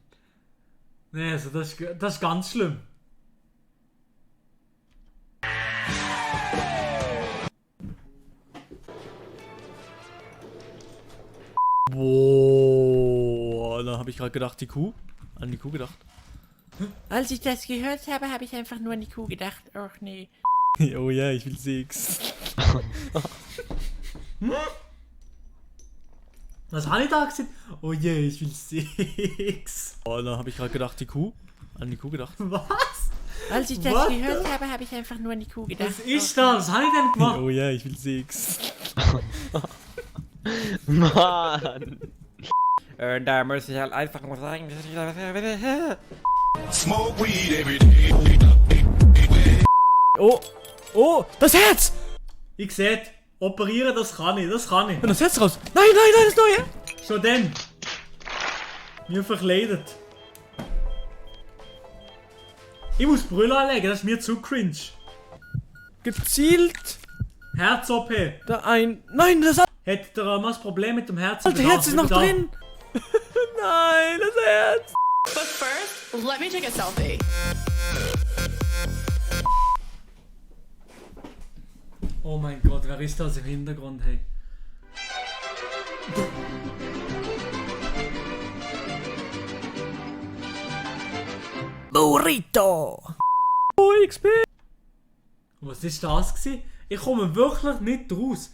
Nee, also das ist ganz schlimm. Boah, da habe ich gerade gedacht, an die Kuh gedacht. Als ich das gehört habe, habe ich einfach nur an die Kuh gedacht. Ach nee. Oh ja, ich will Sex. Was habe ich da gesagt? Oh je, ich will Sex. Oh, da habe ich gerade gedacht, an die Kuh gedacht. Was? Als ich das What? gehört habe, habe ich einfach nur an die Kuh gedacht. Was ist das? Was habe ich denn gemacht? Oh ja, ich will Sex. Mann! Da muss ich halt einfach nur sagen, dass ich da... Smoke weed every day. Oh, das Herz! Ich sehe, operieren, das kann ich. Und das Herz raus! Nein, das Neue! Schon denn. Mir verkleidet. Ich muss Brille anlegen, das ist mir zu cringe. Gezielt! Herz-OP. Nein, das Hätte der mal das Problem mit dem Herz? alte Herz ist noch drin! Nein, das Herz! But first, let me take a selfie. Oh mein Gott, wer ist das im Hintergrund, hey? Burrito! Oh, XP! Was ist das gewesen? Ich komme wirklich nicht raus.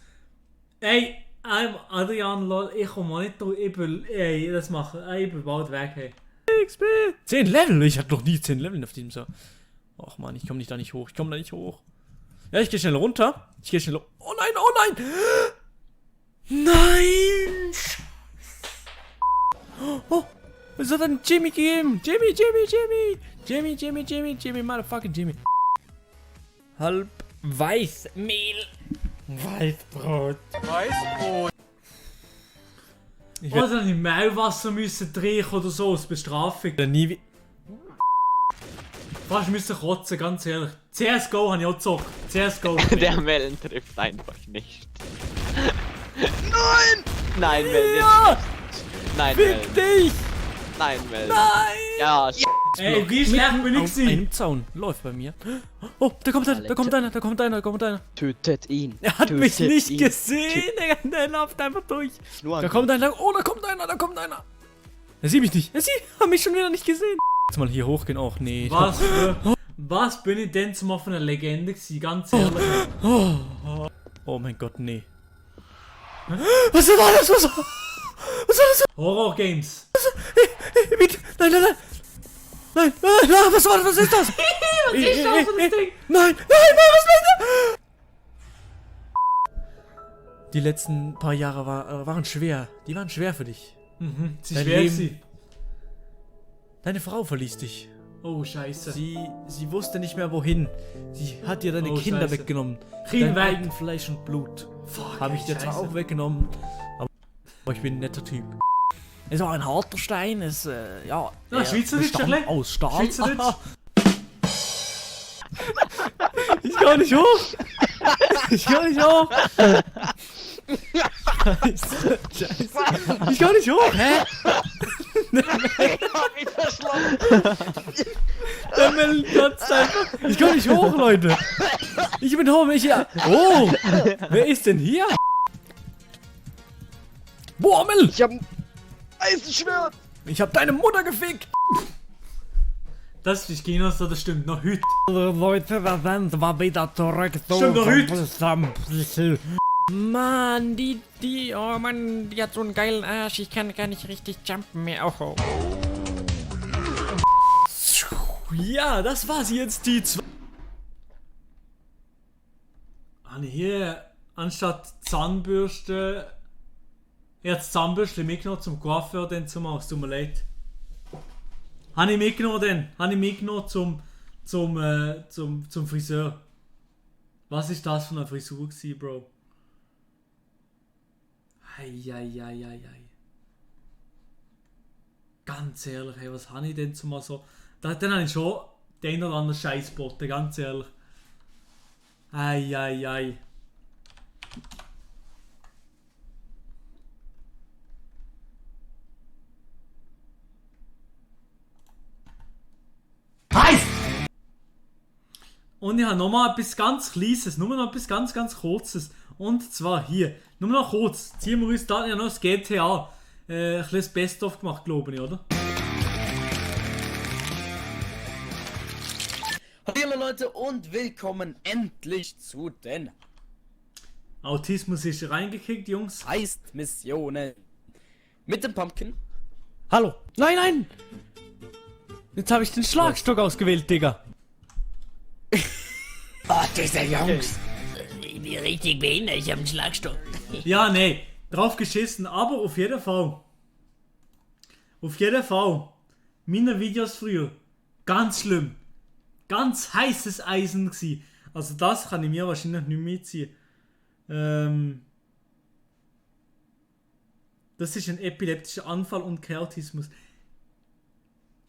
Ey, Adrian, lol, ich komme mal nicht raus. Ey, das machen. Ich bin bald weg, hey. XP! 10 Level? Ich hatte noch nie 10 Level auf diesem Server. Och man, ich komme da nicht hoch. Ja, ich gehe schnell runter. Oh nein! Nein! Oh, was hat denn Jimmy gegeben? Jimmy, motherfucking Jimmy. Halb Weißmehl. Weißbrot. Ich werde Oder in Mehlwasser müssen trinken oder so als Bestrafung. nie wie... Fast müssen kotzen, ganz ehrlich. CSGO habe ich auch gezockt. CSGO. Der Mellen trifft einfach nicht. Nein, Mellen, Ja! jetzt nicht. Nein, Fick Mellen. dich! Nein, Mellen. Nein! Ja, Ey, wie schlecht bin ich Auf gewesen? einem Zaun. Läuft bei mir. Oh, da kommt einer. tötet ihn. Er hat mich nicht gesehen. Der läuft einfach durch. Da kommt einer. Oh, da kommt einer. Er sieht mich nicht. Hat mich schon wieder nicht gesehen. Jetzt mal hier hochgehen. Och, nee. Was bin ich denn zum auf einer Legende gewesen? Ganz ehrlich. Oh mein Gott, nee. Was war das? Was war das? Horror Games. Bitte. Nein. Was war das? Was ist das? Was ist das für ein Ding? Nein, was ist das? Die letzten paar Jahre waren schwer. Die waren schwer für dich. Sie Dein schwer Leben- gewesen. Deine Frau verließ dich. Oh, scheiße. Sie wusste nicht mehr wohin. Sie hat dir deine Oh, Kinder Scheiße. weggenommen. Kinder Dein weg. eigen Fleisch und Blut. Fuck, Habe ich ey, dir zwar Scheiße. auch weggenommen, aber ich bin ein netter Typ. Es war ein harter Stein, Ja, Schweizerdeutsch, bestand ein bisschen. aus Stahl. Schweizerdeutsch. Ich kann nicht hoch! Scheiße. Ich kann nicht hoch, hä? Der Mel kotzt einfach. Ich kann nicht hoch, Leute. Ich bin hoch, Oh! Wer ist denn hier? Boah, Mel! Ich hab ein Eisenschwert. Ich hab deine Mutter gefickt! Das ist China, so, das stimmt noch heute. Leute, da sind wir wieder zurück. Stimmt doch heute. Mann, oh Mann, die hat so einen geilen Arsch. Ich kann gar nicht richtig jumpen mehr. Oh. ja, das war's jetzt, die zwei. Habe ich hier anstatt Zahnbürste jetzt Zahnbürste mitgenommen zum Coiffeur, dann zum Haus, tut mir leid. Habe ich mitgenommen zum Friseur. Was ist das für eine Frisur gewesen, Bro? Ei. Ganz ehrlich, hey, was habe ich denn zumal so... Dann habe ich schon den oder anderen Scheiß geboten, ganz ehrlich. Ei. Und ich habe nochmal etwas ganz Kleines, nur noch etwas ganz Kurzes. Und zwar hier, nur noch kurz, ziehen wir uns da ja noch das GTA. Ein bisschen Best-of gemacht, glaube ich, oder? Hallo Leute und willkommen endlich zu den Autismus ist reingekickt, Jungs. Heißt Missionen. Mit dem Pumpkin. Hallo. Nein! Jetzt habe ich den Schlagstock ausgewählt, Digga. Oh, diese Jungs. Ich bin richtig behindert, ich hab einen Schlagstock. Ja, nee, drauf geschissen, aber auf jeden Fall. Meine Videos früher, ganz schlimm. Ganz heißes Eisen gsi. Also das kann ich mir wahrscheinlich nicht mitziehen. Das ist ein epileptischer Anfall und kein Autismus.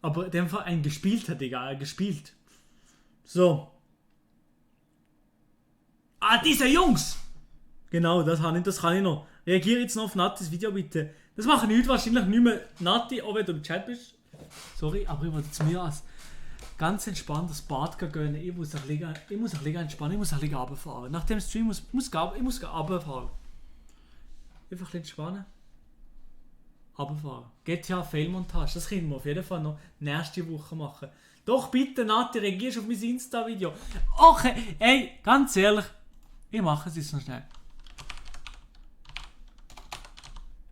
Aber in dem Fall ein gespielter, Digga, gespielt. So. Ah, diese Jungs! Genau, das kann ich noch. Reagiere jetzt noch auf Nattis Video, bitte. Das mache ich heute wahrscheinlich nicht mehr. Nati, auch wenn du im Chat bist. Sorry, aber ich wollte zu mir als ganz entspannt das Bad gehen. Ich muss ein bisschen entspannen, ich muss ein bisschen runterfahren. Nach dem Stream muss ich runterfahren. Einfach ein bisschen entspannen. Runterfahren. GTA Failmontage, das können wir auf jeden Fall noch nächste Woche machen. Doch bitte, Nati, reagierst auf mein Insta-Video. Okay, ey, ganz ehrlich, ich mache es jetzt noch schnell.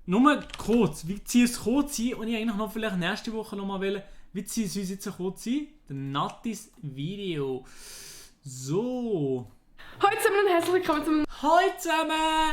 Nur kurz, wie ziehe ich es kurz ein und ich eigentlich noch vielleicht nächste Woche nochmal wählen, wie ziehe ich es jetzt kurz ein? Der Nattis Video. So. Hallo zusammen und herzlich willkommen zum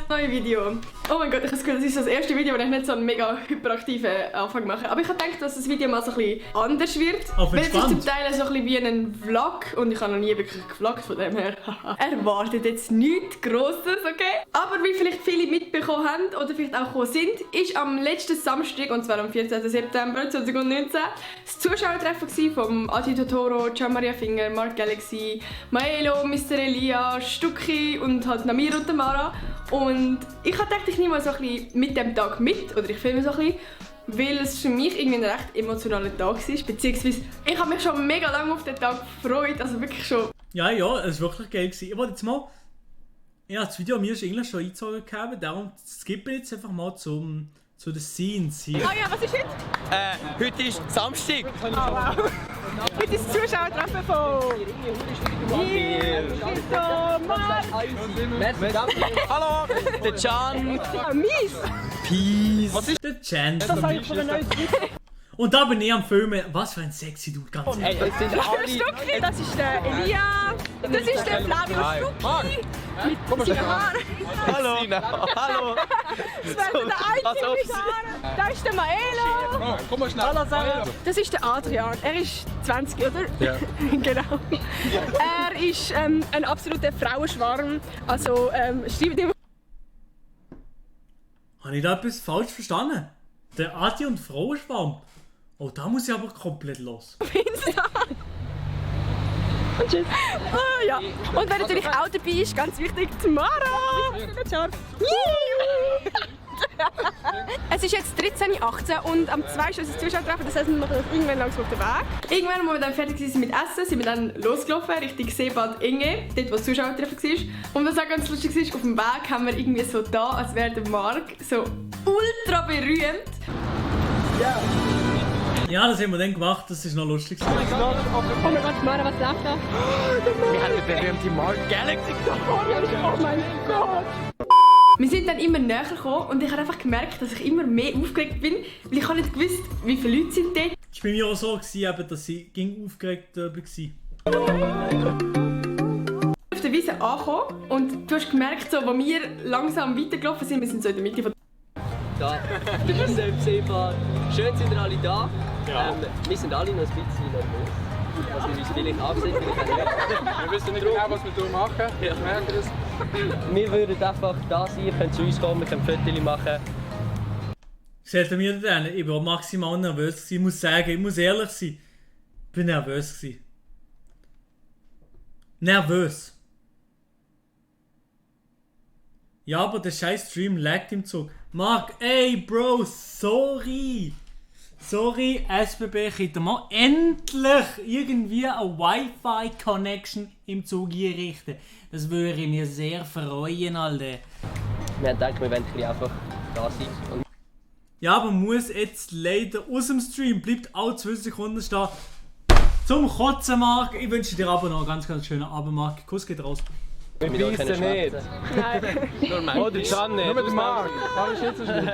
neuen Video. Oh mein Gott, ich habe das Gefühl, das ist das erste Video, wo ich nicht so einen mega hyperaktiven Anfang mache. Aber ich habe gedacht, dass das Video mal so ein bisschen anders wird. Weil es ist zum Teil so ein bisschen wie ein Vlog und ich habe noch nie wirklich gevloggt, von dem her. Erwartet jetzt nichts Grosses, okay? Aber wie vielleicht viele mitbekommen haben oder vielleicht auch gekommen sind, ist am letzten Samstag, und zwar am 14. September 2019, das Zuschauertreffen vom Adi Totoro, Gian Maria Finger, Mark Galaxy, Maelo, Mr. Elia, Stucki und halt Namir und Tamara. Und ich habe gedacht, ich nehme mal so ein bisschen mit dem Tag mit, oder ich filme so ein bisschen, weil es für mich irgendwie ein recht emotionaler Tag war, beziehungsweise ich habe mich schon mega lange auf den Tag gefreut, also wirklich schon. Ja, es war wirklich geil gewesen. Ich wollte jetzt mal, ja, das Video mir ist eigentlich schon eingezogen gehabt, darum skippe ich jetzt einfach mal zu den Scenes hier. Ah ja, was ist heute? Heute ist Samstag. Oh, wow. Heute ist das Zuschauertreffen von Hallo, der Can. Mies. Peace. Was ist der Can? Das habe ich von der neuen Und da bin ich am Filmen. Was für ein sexy Dude, ganz ehrlich. Das sind Stucki, das ist der Elia, das ist der Flavio Stucki mit seinen Haaren. Hallo. Hallo. Das wäre der einzige mit Haaren. Da ist der Maelo. Komm mal schnell. Hallo, Sarah. Das ist der Adrian. Er ist 20, oder? Ja. Genau. Er ist ein absoluter Frauenschwarm. Also schreibt ihm. Habe ich da etwas falsch verstanden? Der Adi und Frauenschwarm? Oh, da muss ich aber komplett los. Und tschüss. Ah, ja. Und wer natürlich auch dabei ist, ganz wichtig, Tamara. Es ist jetzt 13:18 Uhr und am 2. ist unser Zuschauertreffen, das heisst, wir machen irgendwann langsam auf den Weg. Irgendwann, als wir dann fertig waren mit Essen, sind wir dann losgelaufen, Richtung Seebad Inge, dort wo das Zuschauertreffen war. Und was auch ganz lustig ist, auf dem Weg haben wir irgendwie so da, als wäre der Marc so ultra berühmt. Ja, das haben wir dann gemacht, das ist noch lustig. Oh mein Gott, Mara, was läuft da? Wir haben den berühmten Mark Galaxy Oh mein Gott! Wir sind dann immer näher gekommen und ich habe einfach gemerkt, dass ich immer mehr aufgeregt bin, weil ich habe nicht gewusst, wie viele Leute sind dort. Ich bei mir auch so, gewesen, dass ich ging aufgeregt war. Auf der Wiese angekommen und du hast gemerkt, so, wo wir langsam weitergelaufen sind, wir sind so in der Mitte von Da, der Wiese im Seefahrt. Schön sind ihr alle da. Ja. Wir sind alle noch ein bisschen nervös. Also wir uns vielleicht angesehen, Wir wissen nicht genau, was wir machen. Ja. Ich merke das. Wir würden einfach da sein, ihr könnt zu uns kommen, wir können Fotos machen. Seht ihr mir denn? Ich war maximal nervös gewesen. Ich muss sagen, ich muss ehrlich sein. Ich bin nervös gewesen. Nervös. Ja, aber der scheiß Stream laggt im Zug. Marc, ey Bro, sorry. Sorry, SBB, könnt ihr mal endlich irgendwie eine Wi-Fi-Connection im Zug einrichten. Das würde mir sehr freuen, Alter. Wir haben gedacht, wir wollen einfach da sein. Und ja, aber muss jetzt leider aus dem Stream, bleibt alle 2 Sekunden stehen. Zum Kotzen, Marc. Ich wünsche dir aber noch einen ganz, ganz schönen Abend, Marc. Kuss geht raus. Wir beißen nicht. Nein. Nur der Can nicht. Nur der Marc. Alles ist nicht so schlimm.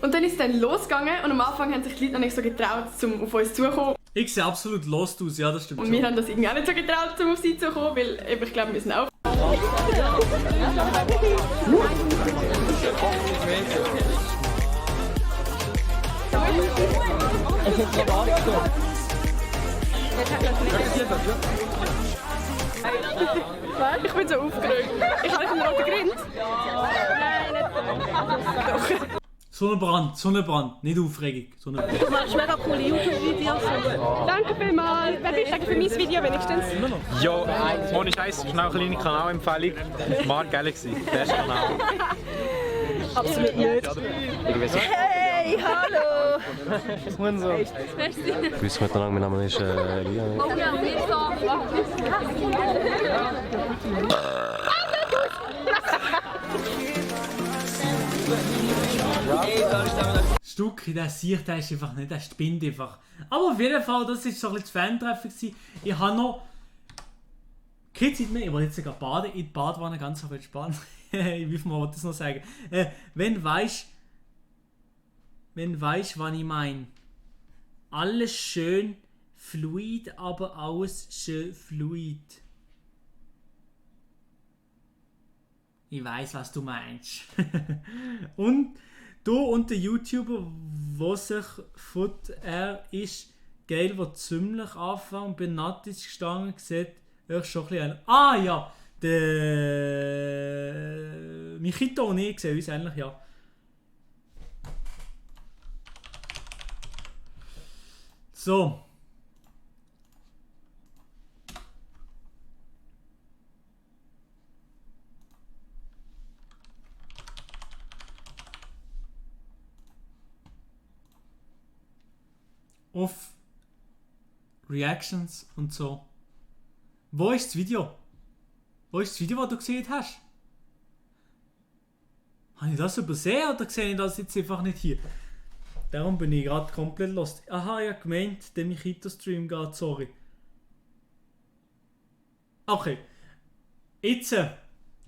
Und dann ist es dann losgegangen und am Anfang haben sich die Leute noch nicht so getraut, um auf uns zuzukommen. Ich sehe absolut lost aus, ja, das stimmt Und schon. wir haben das irgendwie auch nicht so getraut, um auf sie zuzukommen, weil eben, ich glaube, wir sind auch... Ich bin so aufgeregt. Ich habe einen roten Grind. Nein, nicht Sonnenbrand, nicht Aufregung. Sonnenbrand. Du machst mega coole YouTube-Videos. Danke vielmals. Wer bist du für mein Video wenigstens? Jo, ohne Scheiß, das ist noch eine kleine Kanalempfehlung. Marc Galaxy, bester Kanal. Absolut nicht. Hey, hallo! Und so. Grüß miteinander, mein Name ist Elia. Stuck, der Sicht, der ist einfach nicht, der spinnt einfach. Aber auf jeden Fall, das war so ein bisschen das Fan-Treffen gewesen. Ich habe noch keine Zeit mehr, ich wollte jetzt sogar baden, in die Badwanne ganz auf entspannt. Wie viel Mal wollte ich das noch sagen? Wenn weißt, was ich meine. Alles schön fluid, aber alles schön fluid. Ich weiß, was du meinst. Und du und der YouTuber, der sich Foot er ist geil, der ziemlich anfängt und bei Nat ist gestanden, sieht euch schon ein bisschen. Ah ja, der Michito und ich sehen uns ähnlich, ja. So. Auf Reactions und so. Wo ist das Video? Wo ist das Video, das du gesehen hast? Habe ich das übersehen oder sehe ich das jetzt einfach nicht hier? Darum bin ich gerade komplett lost. Aha, ich habe gemeint, der Michito-Stream geht, sorry. Okay. Jetzt,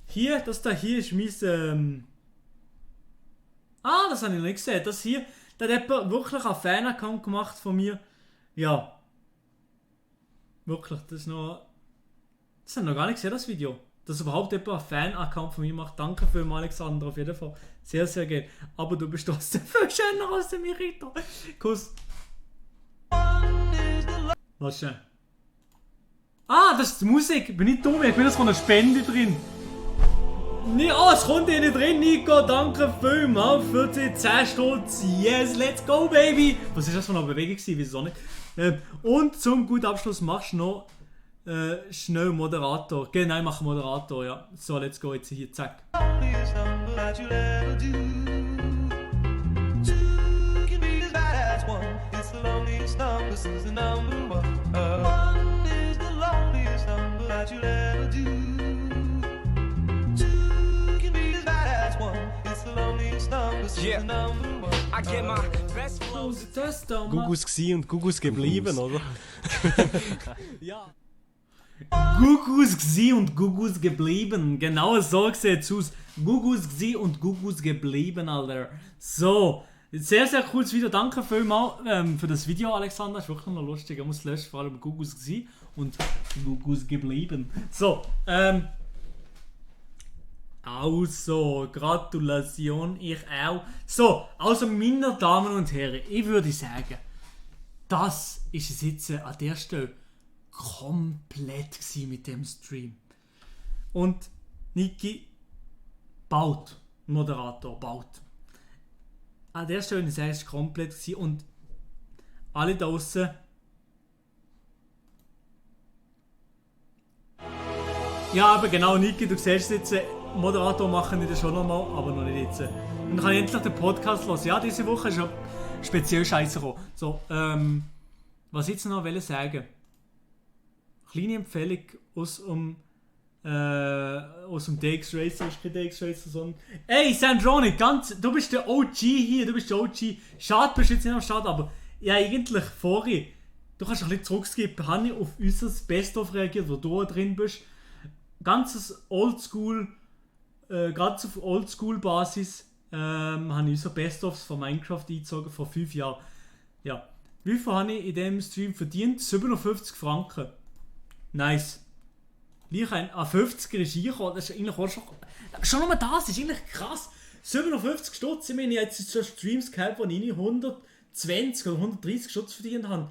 hier, das da hier ist mein, das habe ich noch nicht gesehen. Das hier, da hat jemand wirklich einen Fan-Account gemacht von mir. Ja. Wirklich, das ist noch... Das habe ich noch gar nicht gesehen, das Video. Dass überhaupt jemand einen Fan-Account von mir macht. Danke vielmals, Alexander, auf jeden Fall. Sehr, sehr geil. Aber du bist trotzdem viel schöner als der Michito. Kuss. Was schnell. Ah, das ist die Musik. Bin ich dumm, ich bin das von einer Spende drin. Nee, es kommt hier nicht drin, Nico. Danke vielmals für die 10 Stutz. Yes, let's go, baby. Was ist das für eine Bewegung gewesen? Wieso nicht? Und zum guten Abschluss machst du noch schnell Moderator. Genau, ich mache Moderator, ja. So, let's go jetzt hier, zack. Gugus gsi und Gugus geblieben, oder? Ja. Gugus gsi und Gugus geblieben. Genau so sieht es aus. Gugus gsi und Gugus geblieben, Alter. So, Sehr, sehr cooles Video. Danke vielmals für das Video, Alexander. Das ist wirklich noch lustig. Ich muss löschen, vor allem Gugus gewesen und Gugus geblieben. So, also, Gratulation, ich auch. So, also meine Damen und Herren, ich würde sagen, das ist es jetzt an der Stelle komplett mit dem Stream. Und Niki baut, Moderator baut. An der Stelle würde ich sagen, es war komplett und alle da draussen ja, aber genau, Niki, du siehst jetzt, Moderator machen wir das schon nochmal, aber noch nicht jetzt. Und dann kann ich endlich den Podcast hören. Ja, diese Woche ist schon speziell scheiße gekommen. So, was ich jetzt noch sagen? Kleine Empfehlung aus dem DX Racer, ist kein DX Racer, sondern... Ey, Sandronic, du bist der OG hier, du bist der OG. Schade, bist du jetzt nicht am Start, aber ja, eigentlich vorhin, du kannst ein bisschen zurückskippen, habe ich auf unser Best-of reagiert, wo du drin bist. Ganzes Oldschool, ganz auf Oldschool-Basis, habe ich so Best-ofs von Minecraft eingezogen vor 5 Jahren. Ja, wie viel habe ich in diesem Stream verdient? 57 Franken. Nice. Gleich ein 50er ist eingekommen, das ist eigentlich auch schon nur das ist eigentlich krass. 57 Stutz, ich meine, jetzt schon Streams gehabt, wo ich 120 oder 130 Stutz verdient habe.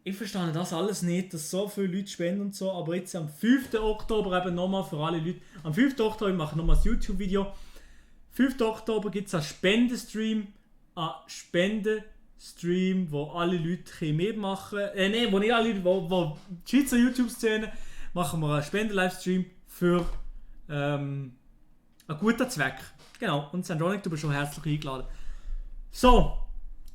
Ich verstehe das alles nicht, dass so viele Leute spenden und so, aber jetzt am 5. Oktober eben nochmal für alle Leute. Am 5. Oktober, ich mache nochmal ein YouTube-Video. 5. Oktober gibt es einen Spendestream, wo alle Leute mitmachen können. Wo nicht alle Leute, wo die Schweizer YouTube-Szene machen wir einen Spenden-Livestream für einen guten Zweck. Genau, und Sandronic, du bist schon herzlich eingeladen. So,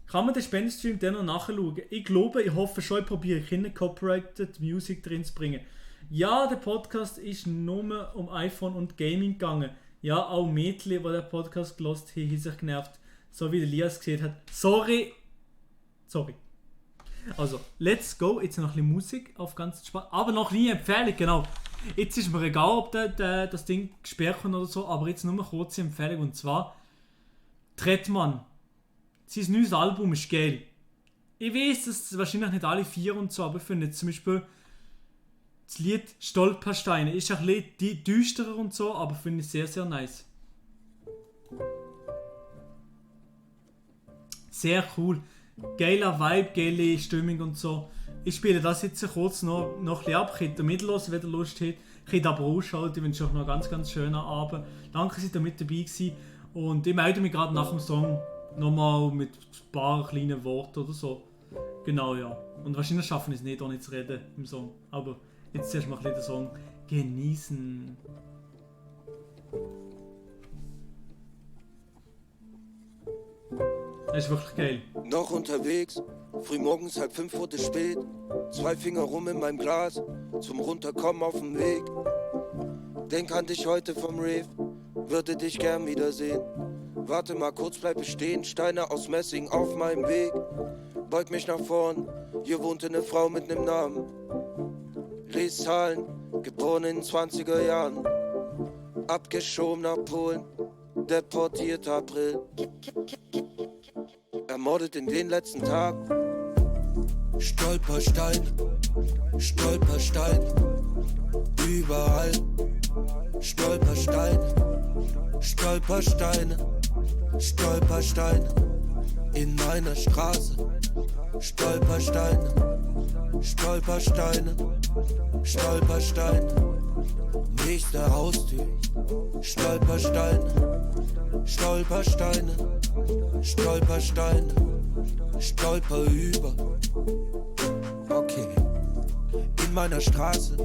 kann man den Spendenstream dann noch nachschauen? Ich glaube, ich hoffe schon, ich probiere keine Copyrighted Music drin zu bringen. Ja, der Podcast ist nur um iPhone und Gaming gegangen. Ja, auch Mädchen, die den Podcast gehört haben, haben sich genervt. So wie der Elias gesehen hat. Sorry. Also, let's go. Jetzt noch ein bisschen Musik auf ganz Spaß. Aber noch nie Empfehlung, genau. Jetzt ist mir egal, ob das Ding gesperrt kommt oder so, aber jetzt nur eine kurze Empfehlung. Und zwar Trettmann. Sein neues Album ist geil. Ich weiß, dass wahrscheinlich nicht alle 4 und so, aber ich finde zum Beispiel das Lied Stolpersteine ist ein bisschen düsterer und so, aber finde ich sehr, sehr nice. Sehr cool. Geiler Vibe, geile Stimmung und so. Ich spiele das jetzt kurz noch ein bisschen ab. Ich könnte mitlos, wenn ihr Lust habt. Ich könnte aber ausschalten. Ich wünsche euch noch einen ganz, ganz schönen Abend. Danke, dass ihr mit dabei gewesen. Und ich melde mich gerade nach dem Song nochmal mit ein paar kleinen Worten oder so. Genau, ja. Und wahrscheinlich schaffen wir es nicht, ohne zu reden im Song. Aber jetzt zuerst mal ein bisschen den Song genießen. Das ist wirklich geil. Noch unterwegs, frühmorgens 4:30 wurde spät. 2 Finger rum in meinem Glas, zum Runterkommen auf dem Weg. Denk an dich heute vom Rave, würde dich gern wiedersehen. Warte mal kurz, bleib stehen, Steine aus Messing auf meinem Weg. Beug mich nach vorn, hier wohnte eine Frau mit nem Namen. Lies Zahlen, geboren in den 20er Jahren. Abgeschoben nach Polen, deportiert April. Ermordet in den letzten Tagen. Stolpersteine, Stolpersteine, überall. Stolpersteine, Stolpersteine, Stolpersteine, in meiner Straße. Stolpersteine, Stolpersteine, Stolpersteine, nächste Haustür. Stolpersteine, Stolpersteine, Stolpersteine, stolper über. Okay, in meiner Straße.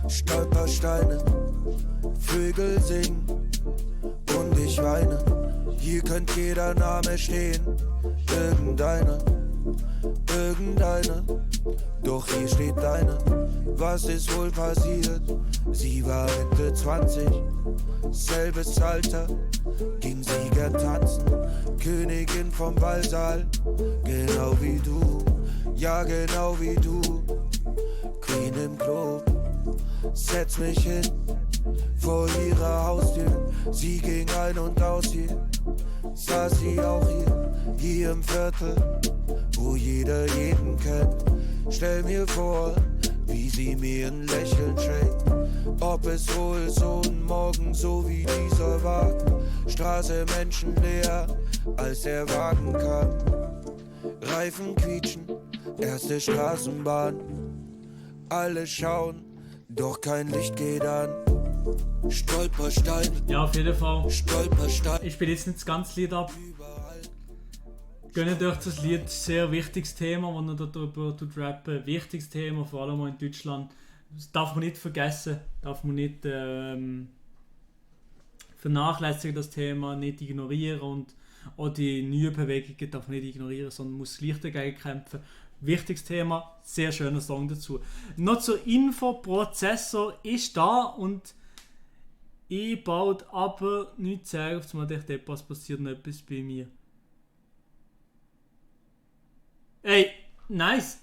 Stolpersteine, Vögel singen und ich weine. Hier könnte jeder Name stehen, irgendeiner, irgendeiner. Doch hier steht deiner. Was ist wohl passiert? Sie war Mitte 20, selbes Alter, ging sie gern tanzen. Königin vom Ballsaal, genau wie du, ja genau wie du. Queen im Club, setz mich hin vor ihrer Haustür. Sie ging ein und aus hier, saß sie auch hier im Viertel, wo jeder jeden kennt. Stell mir vor, wie sie mir ein Lächeln schenkt. Ob es wohl so ein Morgen so wie dieser war. Straße menschenleer, als der Wagen kam. Reifen quietschen, erste Straßenbahn. Alle schauen, doch kein Licht geht an. Stolpersteine. Ja, auf jeden Fall. Stolpersteine. Ich spiele jetzt nicht das ganze Lied ab. Gönnt euch das Lied, sehr wichtiges Thema, das er darüber rappen. Wichtiges Thema, vor allem auch in Deutschland. Das darf man nicht vergessen, darf man nicht vernachlässigen, das Thema, nicht ignorieren und auch die neuen Bewegungen darf man nicht ignorieren, sondern muss Licht dagegen kämpfen. Wichtiges Thema, sehr schöner Song dazu. Noch zur Info, Prozessor ist da und ich baut aber nichts sagen, auf einmal dachte ich, was passiert noch etwas bei mir. Ey, nice!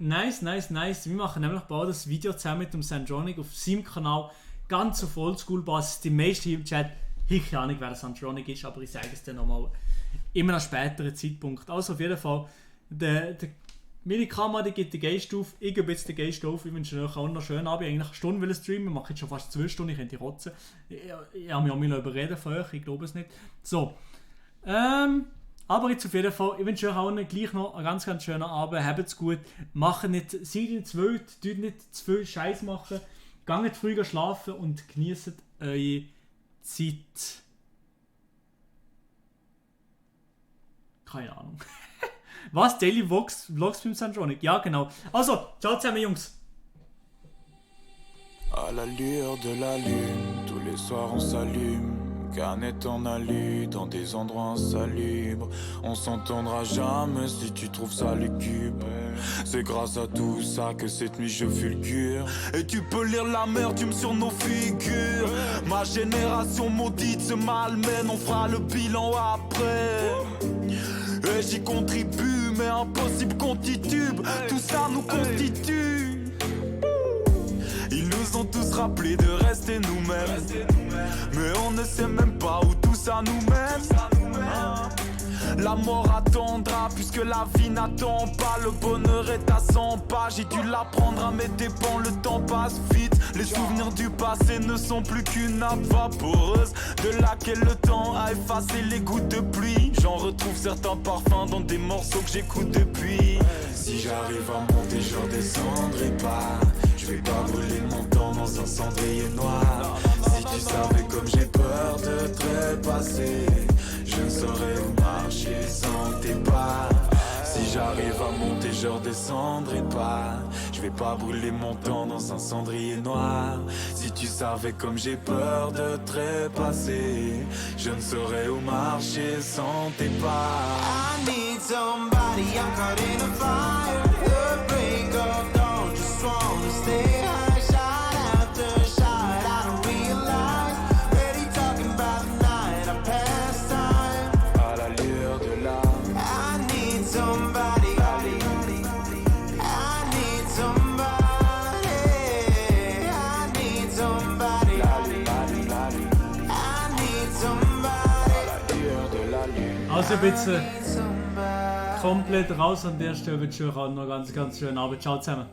Nice. Wir machen nämlich bald das Video zusammen mit dem Sandronic auf seinem Kanal. Ganz auf Oldschool-Basis. Die meisten hier im Chat, ich habe keine Ahnung, wer der Sandronic ist, aber ich sage es dann nochmal in einem späteren Zeitpunkt. Also auf jeden Fall, meine Kamera die gibt den Geist auf, ich gebe jetzt den Geist auf. Ich wünsche euch auch noch einen schönen Abend. Eigentlich eine Stunde streamen, ich mache jetzt schon fast 2 Stunden, ich könnte rotzen. Ich habe mich auch mal überreden von euch, ich glaube es nicht. So, aber jetzt auf jeden Fall, ich wünsche euch auch gleich noch einen ganz, ganz schönen Abend. Habt's gut. Macht nicht, seid nicht zu wild, tut nicht zu viel Scheiß machen. Geht früh schlafen und genießt eure Zeit. Keine Ahnung. Was? Daily Vlogs beim Sandronic? Ja, genau. Also, ciao zusammen, Jungs. À la lueur de la lune, tous les soirs on s'allume. Canette en alu, dans des endroits insalubres. On s'entendra jamais si tu trouves ça lugubre. C'est grâce à tout ça que cette nuit je fulgure. Et tu peux lire l'amertume sur nos figures. Ma génération maudite se malmène, on fera le bilan après. Et j'y contribue, mais impossible qu'on titube. Tout ça nous constitue. Ils nous ont tous rappelé de rester nous-mêmes. Mais on ne sait même pas où tout ça nous mène. La mort attendra puisque la vie n'attend pas. Le bonheur est à 100 pas. J'ai dû l'apprendre à mes dépens. Le temps passe vite. Les souvenirs du passé ne sont plus qu'une nappe vaporeuse de laquelle le temps a effacé les gouttes de pluie. J'en retrouve certains parfums dans des morceaux que j'écoute depuis. Si j'arrive à monter, je redescendrai pas. Je vais pas brûler mon temps dans un cendrier noir. Si tu savais comme j'ai peur de trépasser, je ne saurais où marcher sans tes pas. Si j'arrive à monter, je redescendrai pas. Je vais pas brûler mon temps dans un cendrier noir. Si tu savais comme j'ai peur de trépasser, je ne saurais où marcher sans tes pas. I need somebody, I'm caught in a fire. The break of dawn, just wanna stay high. Shot after shot, I don't realize. Ready talking about the night, I pass time. À la lueur de l'âme, I need somebody. I need somebody. I need somebody. I need somebody. à la lueur de la lune. Also bitte komplett raus an der Stelle. Ich wünsche euch auch noch ganz, ganz schönen Abend. Ciao zusammen.